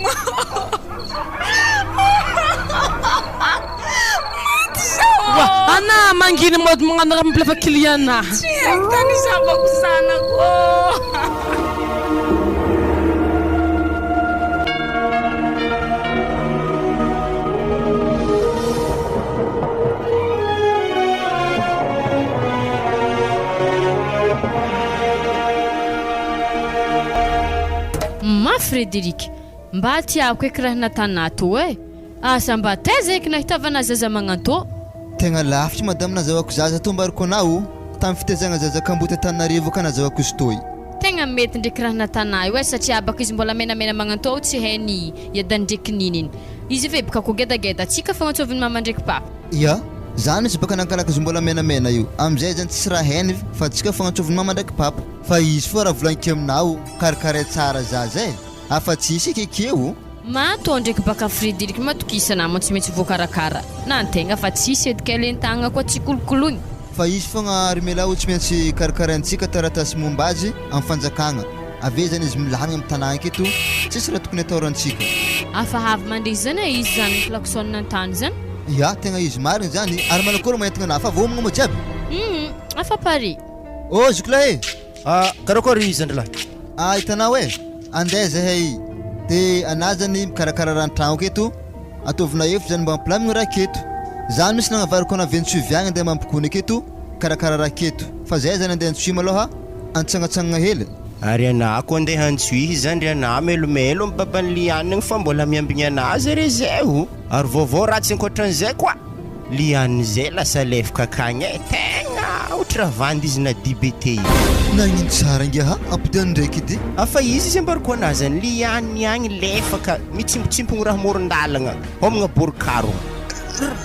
Maty zao. Wa ana manginy mody magnano raha mampilefa client anahy. Tsy haiko tany izavako zanako. Ma Frederic, mba tiako eky raha natanà tô e! Asa mba taiza eky nahitavana zaza magnantô? Tegna lavitry madame nazahoako zaza tô mbariko anao tamin'ny fitaizagna zaza kamboty Antananarivo ka nazahoako izy toy. Tegna mety ndreky raha natanà io e satria abako izy mbola menamena magnantô tsy hainy iadany ndreky nininy. Izy ve bka ko gedageda tsika fagnantsôvin'ny mama ndreky papa. Ia, zany izy baka nangalaka izy mbola menamena io, amizay zany tsisy raha hainy fa tsika fagnantsôvin'ny mama ndraiky papa. Fa izy foa raha volagniko aminao karakaray tsara zaza e, afa tsy isika ekeo. Mato ndreky baka Frederic matokisa nama tsy maintsy voakarakara na antegna fa tsisy edy kay lentagna koa tsy kolokoloigny. Fa izy fogna ry melahy o tsy maintsy karakaraintsika taratasy momba azy am fanjakagna, avy zany izy milamigna am tanagna aketo tsisy raha tokony atahorantsika. Afa avy mandresy zany e izy zany klaxon antany zany. Ya tegna izy marigny zany ary manakory maha entigna anah fa voahomagna moa jiaby? Hum afa pare. Oh zoky lahy e! Ah karakory zandry lahy? Ah hitanao e! Andeha zahay de anah zany mikarakara raha an-tragno aketo, ataovinà hevitra zany mba hampilamigna raha aketo. Zah misy nagnavariko anah avy Antsohihy agny andeha mampigony aketo hikarakara raha aketo. Fa zahay zany andeha Antsohihy malôha antsagnatsangagna hely. Ary anah ko andeha Antsohihy zany ry anah melomelo am baban'i Liane agny fa mbola miambigny anah zare zay o! Ary vaovao ratsy ankoatran'izay koa! Liane zay lasa lefaka akagny e, tegna otra vandy izy na dbt io. Nagnino tsara ngia ha ampodiano ndraiky edy. Afa izy izy ambarako anazy any Liane agny lefaka mitsimpotsimpogno raha moron-dalagna homagna borikarogno.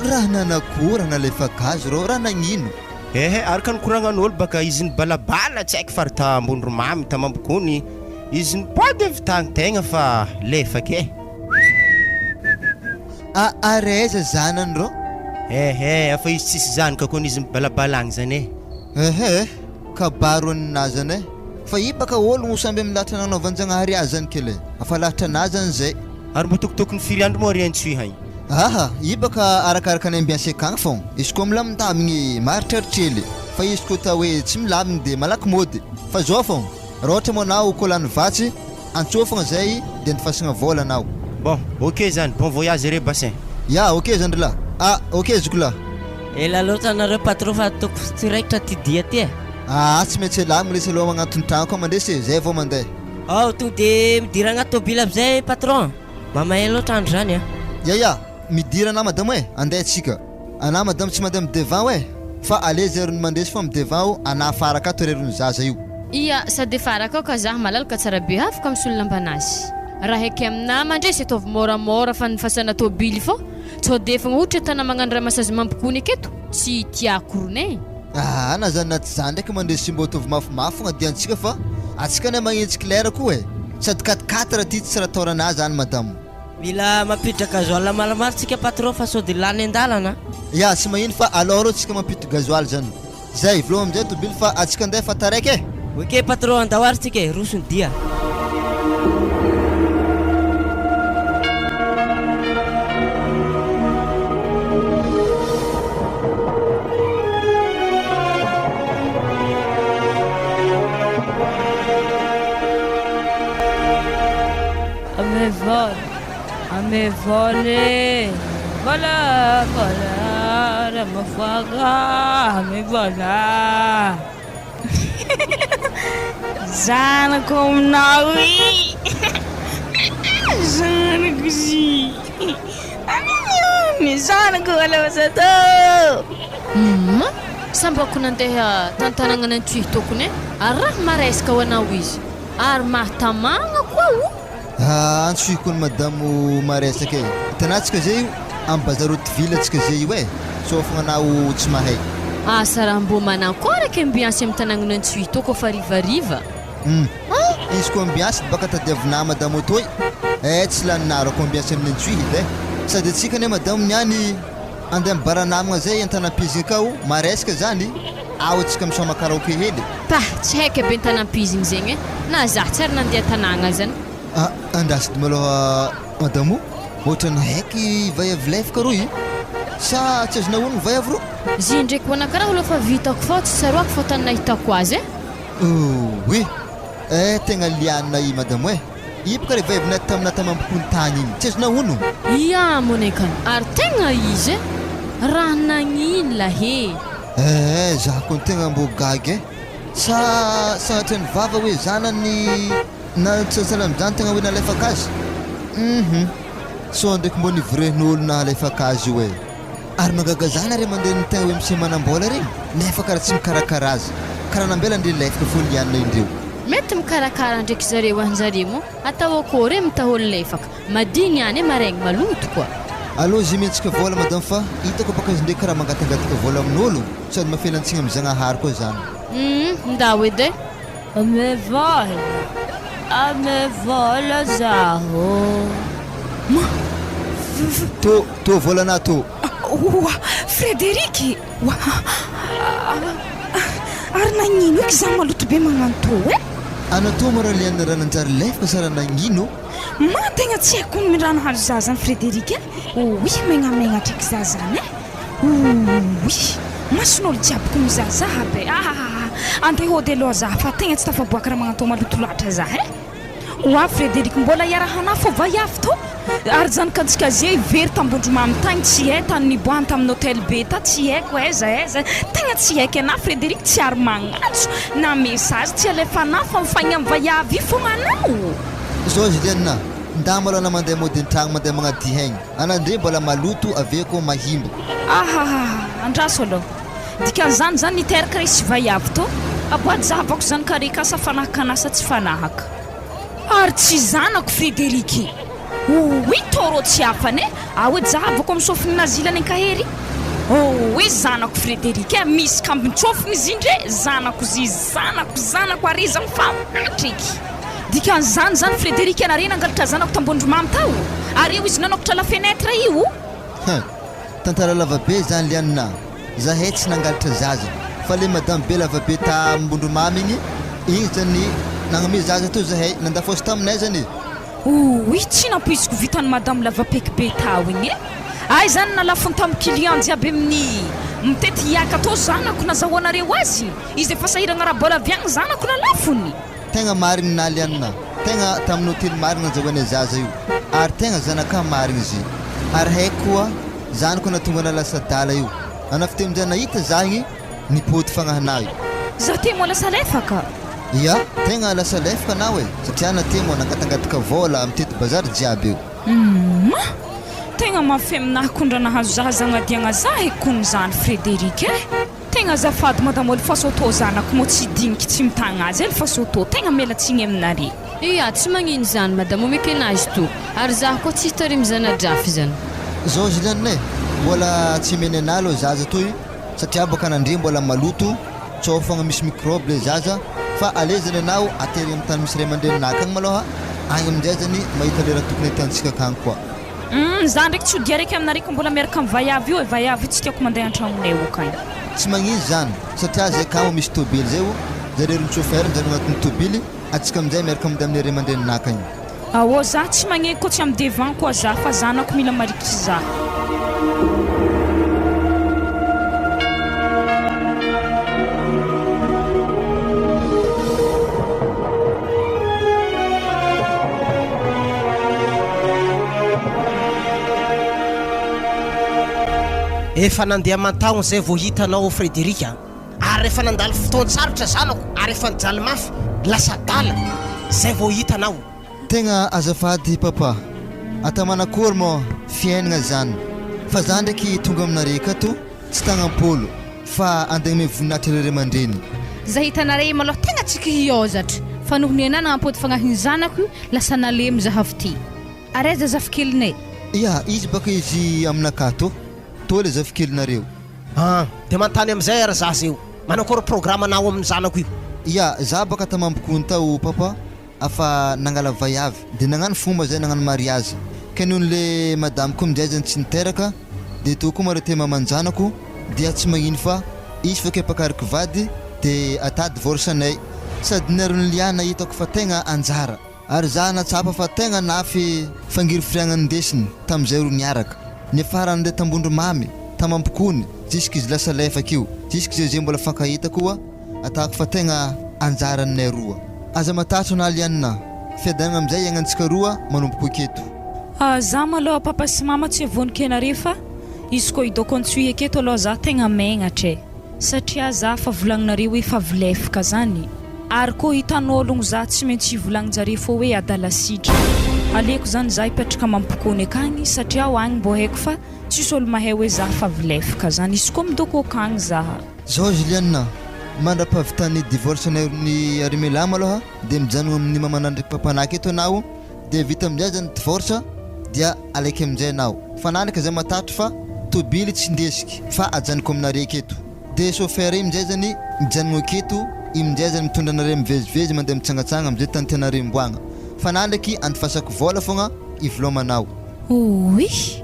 Raha nanakory raha nalefaka azy rô raha nagnino. Ehe araka ny koragnan'olo baka izy nibalabala tsy haiko faritra Ambondromamy Tamambokony izy nipody avy tagny tegna fa lefaka e. A ary aiza zanany rô? Ehe, fa izy tsisy zanaka kony izy mibalabala agny zany e. Ehe, kabaro an'inah zany e. Fa i baka ologno samby amin'ny lahatra nagnaovan-jagnahary azy zany kele. Afa lahatra anah zany zay. Ary mbo tokotokony firy andro moa ry Antsohihy agny? Aha, i baka arakaraka ny ambiance akagny fôgna. Izy koa milamindamigny maharitraritra hely. Fa izy koa atao hoe tsy milamigny de malaky mody. Fa zao fôgna, raha ôhatra moa anao koa lany vatsy, Antsoa fogna zay de andifasagna vôla anao. Bon, ok zany, bon voyage re Bassin. Ya, ok zandry lah. Ah, ok zoky lah. Ela loatra nareo patron fa ataoko tsy raikitra ty dia ty e. Aa tsy maintsy elamigny lesy aloha magnantony tragno koa mandresy e, zay vao mandeha. Ao, tonga de midira agnaty tôbily amizay patron. Mamahay loatra andro zany a. Ya ya, midira anah madamo e, andeha tsika. Anah madamo tsy mandeha mi devant oe, fa allez zay rony mandresy fa mi devant o anah afara akato re rony zaza io. Ia, sady efa arakao ka zah malalaka tsara be afaka misolo lambanazy. Raha eky aminah mandresy ataovy môramôra fa ny fasana tôbily fô tsao defagna ohatra tana magnano raha masazy mampikony aketo tsy tiako rony e. Aa na zany na tsy zany ndraiky mandresy mbô ataovy mafimafy fogna diantsika fa atsika anie magnenjiky lera koa e! Sady quatre quatre ty tsy raha taorana zany madamo. Mila mampiditra gasoil maromaro tsika patron fa sao de lany andalana. Ya tsy magnino fa alou reo tsika mampiditra gasoil zany. Zay, veloma amizay tobily fa atsika andeha fa taraiky e! Ok patron andao ary tsika e, roso ny dia. Ame vola, ame vola e, vola, vola, raha mafoaka, ame vola. Zanako aminao i, zanako izy, ny zanako aleo atao. Humm sambako nandeha tantanagna nantohy tokony e, ary raha maresaka ho anao izy ary mahatamagna koa o. Haa antsoiko ny madamo maresaka e! Hitanà tsika zay io am bazar haute ville tsika zay io e! Sao fogna anao tsy mahay. Asa raha mbô manakôry aky ambiansy am tanàgnan'i Antsohihy tô kôfa harivariva. Hum! Izy ko ambiansy baka tadiavinà madamo tô eh! Tsy laninà raha ko ambiansy amin'ny Antsohihy edy eh! Sady atsika anie madamo niany andeha mibara namagna zay antanam-pizigny akao maresaka zany ao atsika misaoma karaoke hely. Pah! Tsy haiko aby an-tanam-pizigny zegny eh! Na zah tsy ary nandeha tanàgna zany. Ah! Andraso edy malôha madamo, ohatran'ny haiky vaiavy lefaka roa i! Sa tsy azonao onony vaiavy roa? Zy ndraiky ho anah karaha olo efa vitako fô tsy tsaroako fô tany nahitako azy eh! Ouii! Eh tegna liana i madamo eh! I boka le vaiavy naty taminah tamambokony tany igny, tsy azonao onony? Ia monekany, ary tegna izy eh! Raha nagnino lahy eh! Eh za kony tegna mbô gaga eh! Sa sanatria ny vava hoe zanany. Na tsy sahala amin'izany tegna hoe nalefaka azy? Hum sao ndraiky mbô nivorehin'olo nahalefaka azy io e! Ary mahagaga zah na ray aman-dreniny tegna hoe miseho manam-bola regny nefa karaha tsy mikarakara azy, karaha nambela ndre lefaka fô lianina indreo. Mety mikarakara ndraiky zareo anjare moa atao akôry e mitahôly lefaka, madigny any e maregny maloto koa. Alou izy mihetsika vola madame fa hitako baka izy ndray karaha mangatangataka vola amin'olo sady mafelantsiny am zagnahary koa zany. Humm ndao edy e. Ame vola, ame vola zaho. Ma, v, v. Tô, tô volanà tô. Oa, Frederic! Oa, ary nagnino eky za maloto be magnano tô e? Ana tô moa raha lian'ny raha nanjary lefaka sa raha nagnino? Ma, tegna tsy haiko ny raha nahazo za zany Frederic e! Oy, megnamegna eky za zany e! Ouii! Mason'olo jiaby ko mizahazaha be ahahaha! Andeha hody aloha za fa tegna tsy tafaboaka raha magnatao maloto loatra za eh! Ho avy Frederic mbola hiarahana fô va hiavy tô? Ary zanakantsika ze very tambondromamy tagny tsy hay tany niboahany tamin'ny hotel be ta tsy haiko aiza aiza tegna tsy haiko anah Frederic tsy ary magnantso na message tsy alefanah fa mifagna am vaiavy io fogna anao. Zao Julienne, ndà malôha anà mandeha mody an-tragno mandeha magnadio hegny. Ana ndre mbola maloto aveko mahimbo. Ahahaha andraso aloha. Dikan'izany zany niteraka resy vaiavy tô? Aboady zahavako zany kare kasa fanahaka anah sa tsy fanahaka? Ary tsy zanako Frederic. Ouii toro tsy afany e! Aoe jahavako amin'ny sofiny nazilany ankahery. Ouii zanako Frederic e! Misy kambin-tsofiny izy ndre! Zanako zy zanako zanako ary iza mifamadriky. Dikan'izany zany Frederic nareo nangalatra zanako tambondromamy tao? Ary io izy nanokatra la fenêtre io? Hein! Tantara lava be zany Liana a! Zahay tsy nangalatra zaza fa le madame be lava be ta Ambondromamy igny, igny zany nagnome zaza teo zahay, nandafaosy taminay zany e! Ouii tsy nampoiziko vitan'i madame lavapeky be tao igny e! Ay zany nalafony tamin'ny client jiaby amin'ny mitety hiaka tô zanako nazahoanareo azy? Izy efa sahiragna ara-bola avy agny zanako nalafony? Tegna marigny Naliana, tegna tamin'ny hotely marigny nazahoanay zaza io, ary tegna zanakà marigny izy, ary haiko koa zany koa nahatonga anah lasa adala io, anah fiteny amizay nahita zah igny nipody fagnahinah io. Zah te moa lasa lefaka. Ia, tegna lasa lefaka anao e, satria anah te moa nangatangataka vôla mitety bazary jiaby io. Humm! Tegna mafy aminahy kondra nahazo zah zagnadiagna zah e kony zany Frederic e! Tegna azafady madame Alfasoto zanako moa tsy diniky tsy mitagna azy Alfasoto tegna miala tsigny aminare. Ia, tsy magnino zany madame omeko enazy to, ary zaho koa tsy hitarimy zana-drafy zany. Zao Juliane e, mbola tsy omeny anah aloha zaza toy satria baka nandria mbola maloto tsao fogna misy microbe le zaza fa aleo zany anao aterigny am tany misy ray aman-dreninah akagny malôha, agny aminjay zany mahita le raha tokony ahitantsika akagny koa. Humm za ndraiky tsy ho dia raiky aminareo ko mbola miaraka am vaiavy io e, vaiavy io tsy tiako mandeha antragnonay okany. Tsy magnino zany satria zay kamo misy tobily zay o, zareo ry chauffeur mijanona agnatin'ny tobily, atsika aminjay miaraka mandeha amin'ny ray aman-dreninaka igny. Aô za tsy magneky koa tsy am devant koa za fa zanako mila marikitry za. Efa nandeha aman-taogno zay vao hitanao Frederic a! Ary rehefa nandalo fotoan-tsarotra zanako ary efa nijaly mafy, lasa adala, zay vao hitanao. Tegna azafady papa, ata manakory moa fiainagna zany fa za ndraiky tonga aminare akato tsy tagnam-polo fa andeha agnome voninahitra ray aman-dreny. Za hitanare malôha tegna tsy kihiôzatra fa noho ny anah nagnampody fagnahin'ny zanako lasa nalemy za avy ty. Ary aiza zafikelinay? Ya, izy baka izy aminakahy tô, tô le zafikelinareo. An! Dia manontany amin'izay ary za zeo, manakory programme nao amin'ny zanako io? Ya, za baka tamambokony tao papa afa nangala vaiavy de nagnano fomba zay nagnano mariazy ke nony le madame ko aminjay zany tsy niteraka de tô koa mare te maman-janako dia tsy magnino fa izy fa ke ampakariko vady de ata divorce anay sady niaron'i Liana hitako fa tegna anjara Ary za nahatsapa fa tegna nafy fangirifiriagna nindesiny tamizay ro niaraka. Niafara nandeha tambondromamy, tamampokony, jusque izy lasa lefaka io, jusque zay zay mbola fankahita koa atako fa tegna anjaranay roa. Aza matahotra na Liana, fiadanagna amizay iaignantsika roa manomboko aketo. Za malôha papa sy mama tsy vonoky anare fa izy kô idôko antsoy aketo alôha za tegna megnatra e! Satria za fa volagninareo hoe fa volefaka zany. Ary koa hitan'ologno za tsy maintsy hivolagnin-jare fô hoe adala sidra. Aleko zany za hipetraka mampikony akagny satria aho agny mbô haiko fa tsisy olo mahay hoe za fa vilefaka zany izy koa midoko akagny za. Zao Juliana, mandra-pahavitan'ny divorce-nay ny Arimelama aloha dia mijanogna amin'ny mamanà ndraiky papanà aketo anao dia vita amin'izay zany divorce dia alaiky amin'izay anao fa na ndraiky zay matahotra fa tobily tsy ndesiky fa ajanoko aminare aketo. De chauffeur iny amizay zany mijanogno aketo, iny amizay zany mitondra anareo mivezivezy mandeha mitsangatsanga amizay tany tianareo imboagna. Fa na ndraiky andifasako vôla fogna ivilomanao. Ouii!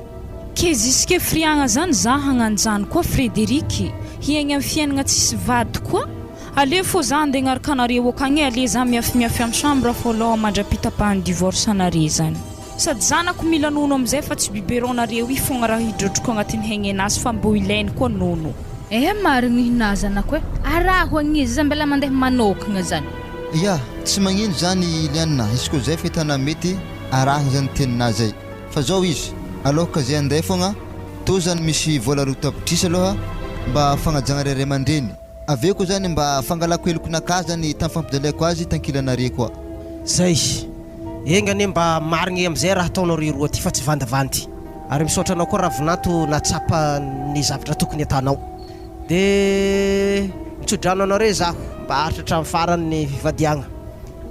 Ke jusque friagna zany za hagnanjany koa Frederic, hiaigna am fiaignana tsisy vady koa? Aleo fô za andeha agnaraka anareo akagny e, ale za miafimiafy am chambre fô aloha mandra-pitapahan'ny divorce anare zany. Sady zanako mila nono amizay fa tsy biberon nareo i fogna raha hidrodroko agnatin'ny hegnenasy fa mbô ilainy koa nono. Eh marigny hina zanako eh, araho agny izy za mbela mandeha manokagna zany. Ya, tsy magnino zany Iliana, izy koa zay fahitana mety arahina zany teninà zay. Fa zao izy, aloha zay andeha fogna, tô zany misy vola 2 tapitrisa aloha mba fagnajagna ray aman-dreny. Avy eo koa zany mba fangalako helokinakahy zany tam fampijaliako azy tankilanare koa. Zay. Enga anie mba marigny amizay raha ataonareo roa ty fa tsy vandivandy. Ary misaotra anao koa Ravinanto nahatsapa ny zavatra tokony atanao. De mitsodrano anareo zaho mba haharitra hatramin'ny farany ny fivadiagna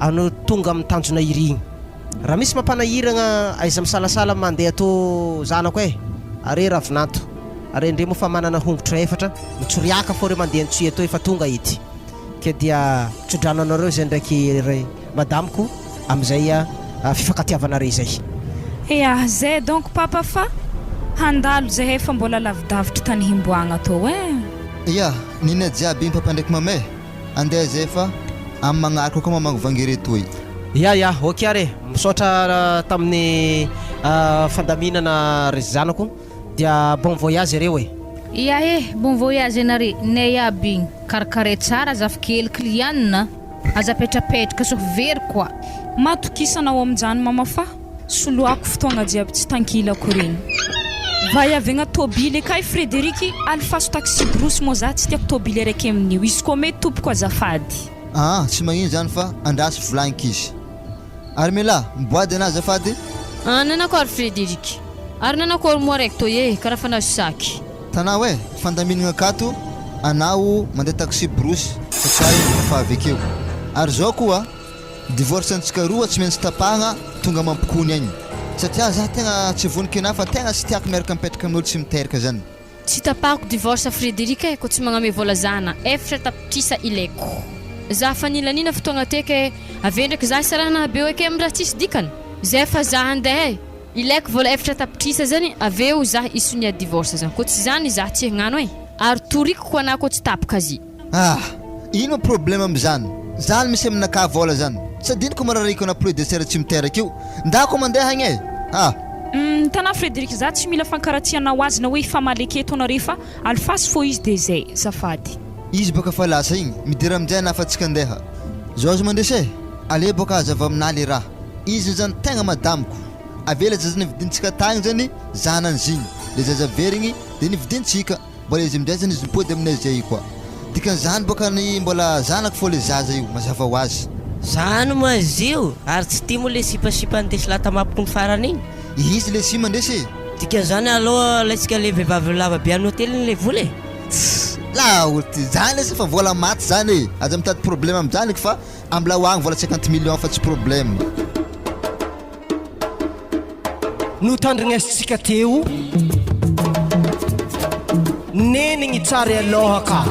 ano tonga amin'ny tanjona irigny. Raha misy mampanahiragna aiza misalasala mandeha tô zanako eh! Are Ravinanto, are ndre moa fa manana hongotra efatra, mitsoriaka fô reo mandeha antsoia tô efa tonga ety. Ke dia tsodrano anareo izay ndraiky ry madamiko amin'izay fifankatiavanareo izay. Eah zay donc papa fa handalo zahay fa mbola lavidavitry tany himboagna tô eh. Ia, nina jiaby papa ndraiky mama eh! Andeha zay fa amin'ny magnaraka koa mamangy vangy retoy. Ya ya, ok ary e! Misaotra tamin'ny fandaminana ry zanako dia bon voyage reo e! Ia eh, bon voyage anare, nay aby igny, karakaray tsara zafikely client a, aza apetrapetraka sao very koa. Matokisa anao aminjany mama fa soloako fotoagna jiaby tsy tankilako regny. Va hiavegna tôbily kay Frederic alefaso taxi brousse moa za tsy tiako tôbily araiky amin'io izy koa mety tompoko azafady. Aa tsy magnino zany fa andraso volagniko izy. Armela, miboady anah azafady. Ah nanakôry Frederic? Ary nanakôry moa araiky tô eh, karaha fa nahazo saky. Tanao eh, fandaminagna akato, anao mandeha taxi brousse satria iny efa avy akeo. Ary zao koa, divorce antsika roa tsy maintsy tapahagna tonga mampikony agny. Satria zah tegna tsy vonoky anah fa tegna tsy tiako miaraka mipetraka amin'olo tsy miteraka zany. Tsy tapahako divorce Frederic eh, ko tsy magname vola za na 4 tapitrisa ilaiko. Za fa nilanina fotoagna teky eh, avy ndraiky za hisarahana be ake amy raha tsisy dikany. Zay fa za handeha eh, ilaiko vola 4 tapitrisa zany aveo za isonia divorce zany, ko tsy zany za tsy hagnano eh. Ary toriko ko anah ko tsy tapaka azy. Ah! Ino problème amizany? Zany misy aminakahy vola zany. Tsy adinoko marariko ana poulet de serre tsy miteraka io. Ndako mandeha agny e! Ah! Humm tana Frederic za tsy mila fankaratsianao azy na hoe hifamaly eketo anareo fa alifasy fô izy de zay, zafady. Izy boka fa lasa igny, midira aminjay anah fa tsika andeha. Zao aza mandresy e! Ale boka hazava aminah le raha. Izy zany tegna madamiko. Avela zaza nividintsika tagny zany zanany zigny. Le zaza very igny de nividintsika. Mbola izy aminjay zany izy mipody aminay zay koa. Dikan'izany boka ny mbola zanako fô le zaza io, mazava ho azy. Zany moa izy io, ary tsy tia moa le sipasipa nindesy lahy tamapoko ny farany igny. Izy le sima ndresy e! Dikan'izany alou alaintsika le vehivavy lava be any hotely igny le vola e! Tssy! Laolo ty, zany lesy fa vola maty zany e! Aza mitady problème amizany eky fa ambilao agny vola 50 millions fa tsy problème. Notandrignesintsika teo Neny gny tsary aloha ka.